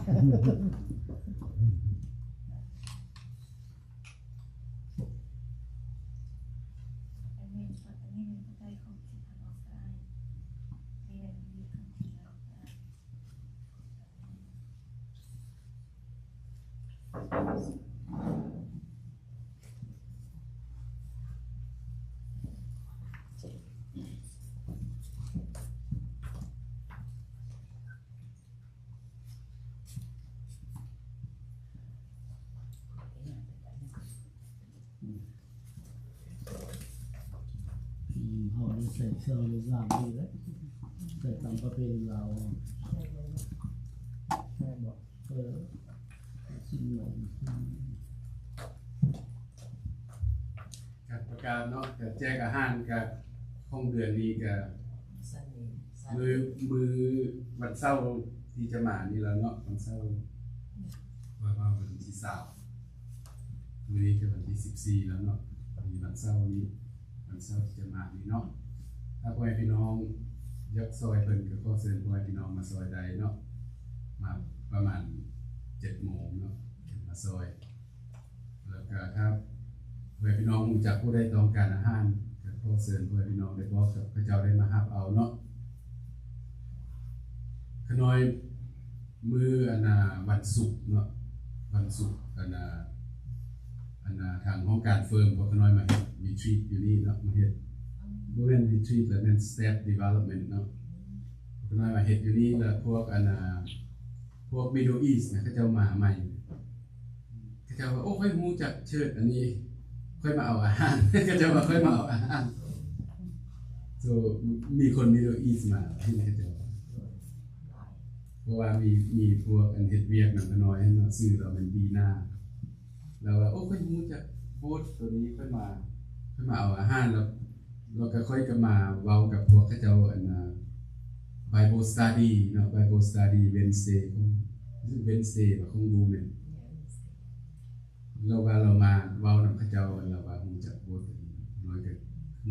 ອືມ ເຮົາໄດ້ໃສ່ເສື້ອລາວງາມດີເດ້ ໃສ່ຕາມປະເພນີລາວ ແມ່ນບໍ່? ເອີ ສິ່ງໃໝ່ ການປະກາດເນາະ ການແຈກອາຫານກະຂອງເດືອນນີ້ກະ ມື້ ມື້ວັນເສົາທີ່ຈະມານີ້ແລ້ວເນາະ ວັນເສົາ ວ່າ ວ່າວັນທີຊາວ ມື້ນີ້ກະວັນທີສິບສີ່ແລ້ວເນາະ ມີວັນເສົານີ້ ວັນເສົາທີ່ຈະມານີ້ເນາະ ຖ້າພໍ່ແມ່ພີ່ນ້ອງຢາກຊ່ອຍເພິ່ນກະຂໍເຊີນພໍ່ແມ່ພີ່ນ້ອງມາຊ່ອຍໄດ້ເນາະ ມາປະມານເຈັດໂມງເນາະ ມາຊ່ອຍ. ແລ້ວກະຖ້າພໍ່ແມ່ພີ່ນ້ອງຮູ້ຈັກຜູ້ໃດຕ້ອງການອາຫານ ກະຂໍເຊີນພໍ່ແມ່ພີ່ນ້ອງໄດ້ບອກກັບເຂົາເຈົ້າໄດ້ມາຮັບເອົາເນາະ. ຂະນ້ອຍມື້ອັນນ່າວັນສຸກເນາະ ວັນສຸກອັນນ່າ ອັນນ່າທາງຫ້ອງການເຟີມພວກຂະນ້ອຍມາເຮັດຣີທຣີດຢູ່ນີ້ເນາະ ມາເຮັດ ບໍ່ແມ່ນຣີທຣີດ ແລ້ວແມ່ນສະແຕັບດີເວລອບເມັນເນາະ ພວກຂະນ້ອຍມາເຮັດຢູ່ນີ້ ແລ້ວພວກອັນນ່າ ພວກ Middle East ນະ ເຂົາເຈົ້າມາໃໝ່ ເຂົາເຈົ້າວ່າ ໂອ້ ຂ້ອຍຮູ້ຈັກເຊີດອັນນີ້ ຂ້ອຍມາເອົາອາຫານ ເຂົາເຈົ້າວ່າຂ້ອຍມາເອົາອາຫານ ໂຊ ມີຄົນ Middle East ມາ ເຫັນເຂົາເຈົ້າ ເພາະວ່າມີ ມີພວກອັນເຮັດວຽກນຳຂະນ້ອຍເນາະ ຊື່ລາວແມ່ນດີນາ ລາວວ່າ ໂອ້ ຂ້ອຍຮູ້ຈັກໂບດໂຕນີ້ ຂ້ອຍມາ ຂ້ອຍມາເອົາອາຫານ ແລ້ວ ແລ້ວກະຂ້ອຍກະມາເວົ້າກັບພວກເຂົາເຈົ້າ ອັນນ່າ Bible Study ເນາະ Bible Study Wednesday ຂອງ Wednesday ວ່າຂອງ Women ລາວວ່າລາວມາເວົ້ານຳເຂົາເຈົ້າ ລາວວ່າຮູ້ຈັກໂບດ ນ້ອຍກະ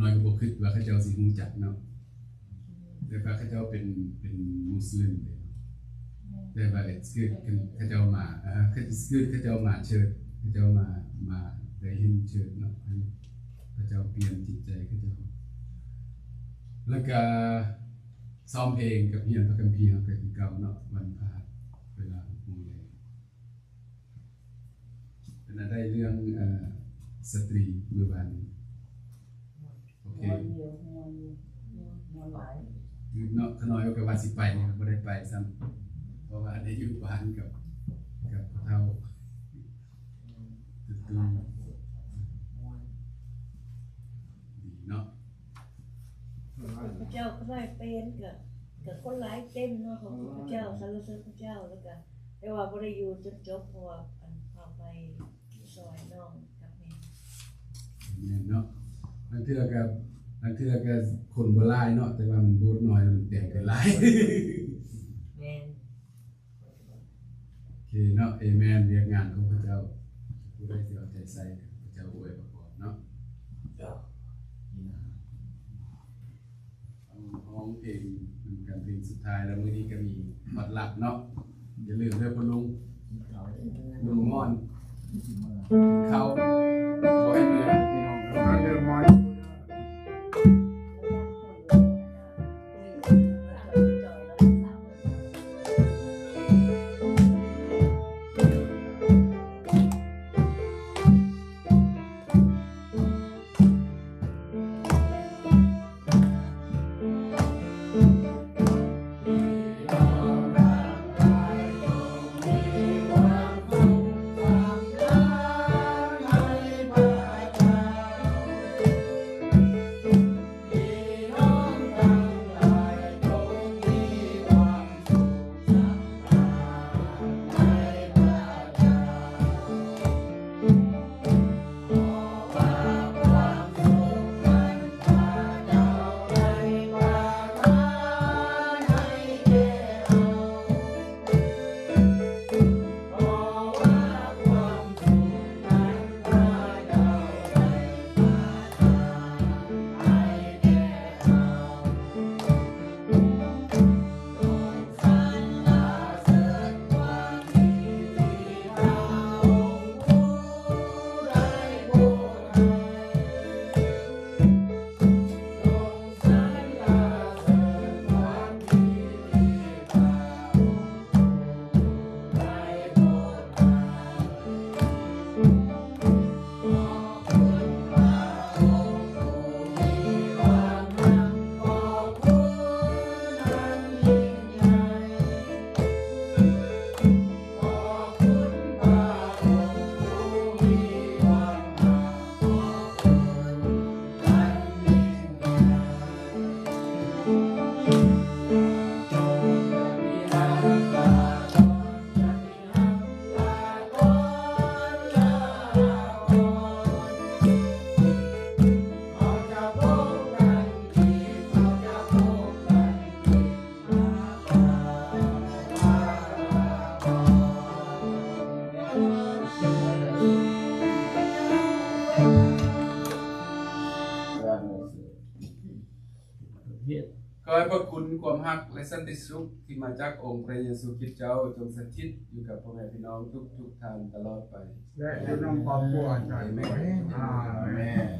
ນ້ອຍກະບໍ່ຄິດວ່າເຂົາເຈົ້າຊິຮູ້ຈັກເນາະ ແຕ່ວ່າເຂົາເຈົ້າເປັນ ເປັນມຸສລິມເດ້ ແຕ່ວ່າ it's good ເຂົາເຈົ້າມາ ເອີ it's good ເຂົາເຈົ້າມາເຊີດ ເຂົາເຈົ້າມາ ມາໄດ້ເຫັນເຊີດເນາະ ເຂົາເຈົ້າປ່ຽນຈິດໃຈເຂົາເຈົ້າ ແລ້ວກະຊ້ອມເພງກັບຮຽນພະຄຳພີເຮົາກະຄືເກົ່າເນາະ ວັນພະຫັດເວລາຫົກໂມງແລງ. ເປັນອັນໃດເລື່ອງ ເອີ ສະຕຣີມື້ວານນີ້? ໂອເຄ ມ່ວນຢູ່ ມ່ວນຢູ່ ມ່ວນຫຼາຍເນາະ ຂະນ້ອຍກະວ່າຊິໄປ ບໍ່ໄດ້ໄປຊ້ຳ ເພາະວ່າໄດ້ຢູ່ບ້ານກັບ ກັບພໍ່ເຖົ້າ ອືມ ຕຸ່ມ. ພະເຈົ້າ ຂ້ານ້ອຍເປັນ ກະ ກະຄົນຫຼາຍເຕັມເນາະ ຂອບຄຸນພະເຈົ້າ ສັນລະເສີນພະເຈົ້າ ແລ້ວກະ ແຕ່ວ່າບໍ່ໄດ້ຢູ່ຈົນຈົບ ເພາະວ່າ ອັນ ເອົາໄປຊ່ອຍນ້ອງກັບແມ່ ແມ່ນເນາະ ລາງເທື່ອກະ ລາງເທື່ອກະຄົນບໍ່ຫຼາຍເນາະ ແຕ່ວ່າມັນບູດໜ້ອຍ ມັນເຕັມເກີນຫຼາຍ ແມ່ນ. ໂອເຄເນາະ ເອແມນ ວຽກງານຂອງພະເຈົ້າ ຜູ້ໃດທີ່ເອົາໃຈໃສ່ ພະເຈົ້າອວຍພະພອນເນາະ ຮ້ອງເພງນຳກັນ ເພງສຸດທ້າຍ ແລ້ວມື້ນີ້ກະມີພອດລັກເນາະ ຢ່າລືມເດີພໍ່ລຸງ ລຸງມ່ອນ ກິນເຂົ້າ ບໍ່ໃຫ້ເມື່ອຍ ພີ່ນ້ອງ ເດີ ມາ. ຂໍໃຫ້ພະຄຸນ ຄວາມຮັກ ແລະ ສັນຕິສຸກ ທີ່ມາຈາກອົງພະເຢຊູຄຣິດເຈົ້າ ຈົ່ງສະຖິດຢູ່ກັບພໍ່ແມ່ພີ່ນ້ອງທຸກໆທ່ານຕະຫຼອດໄປ ແລະ ຢູ່ນຳຄອບຄົວອາຈານ ເອແມນ. ອາເມນ.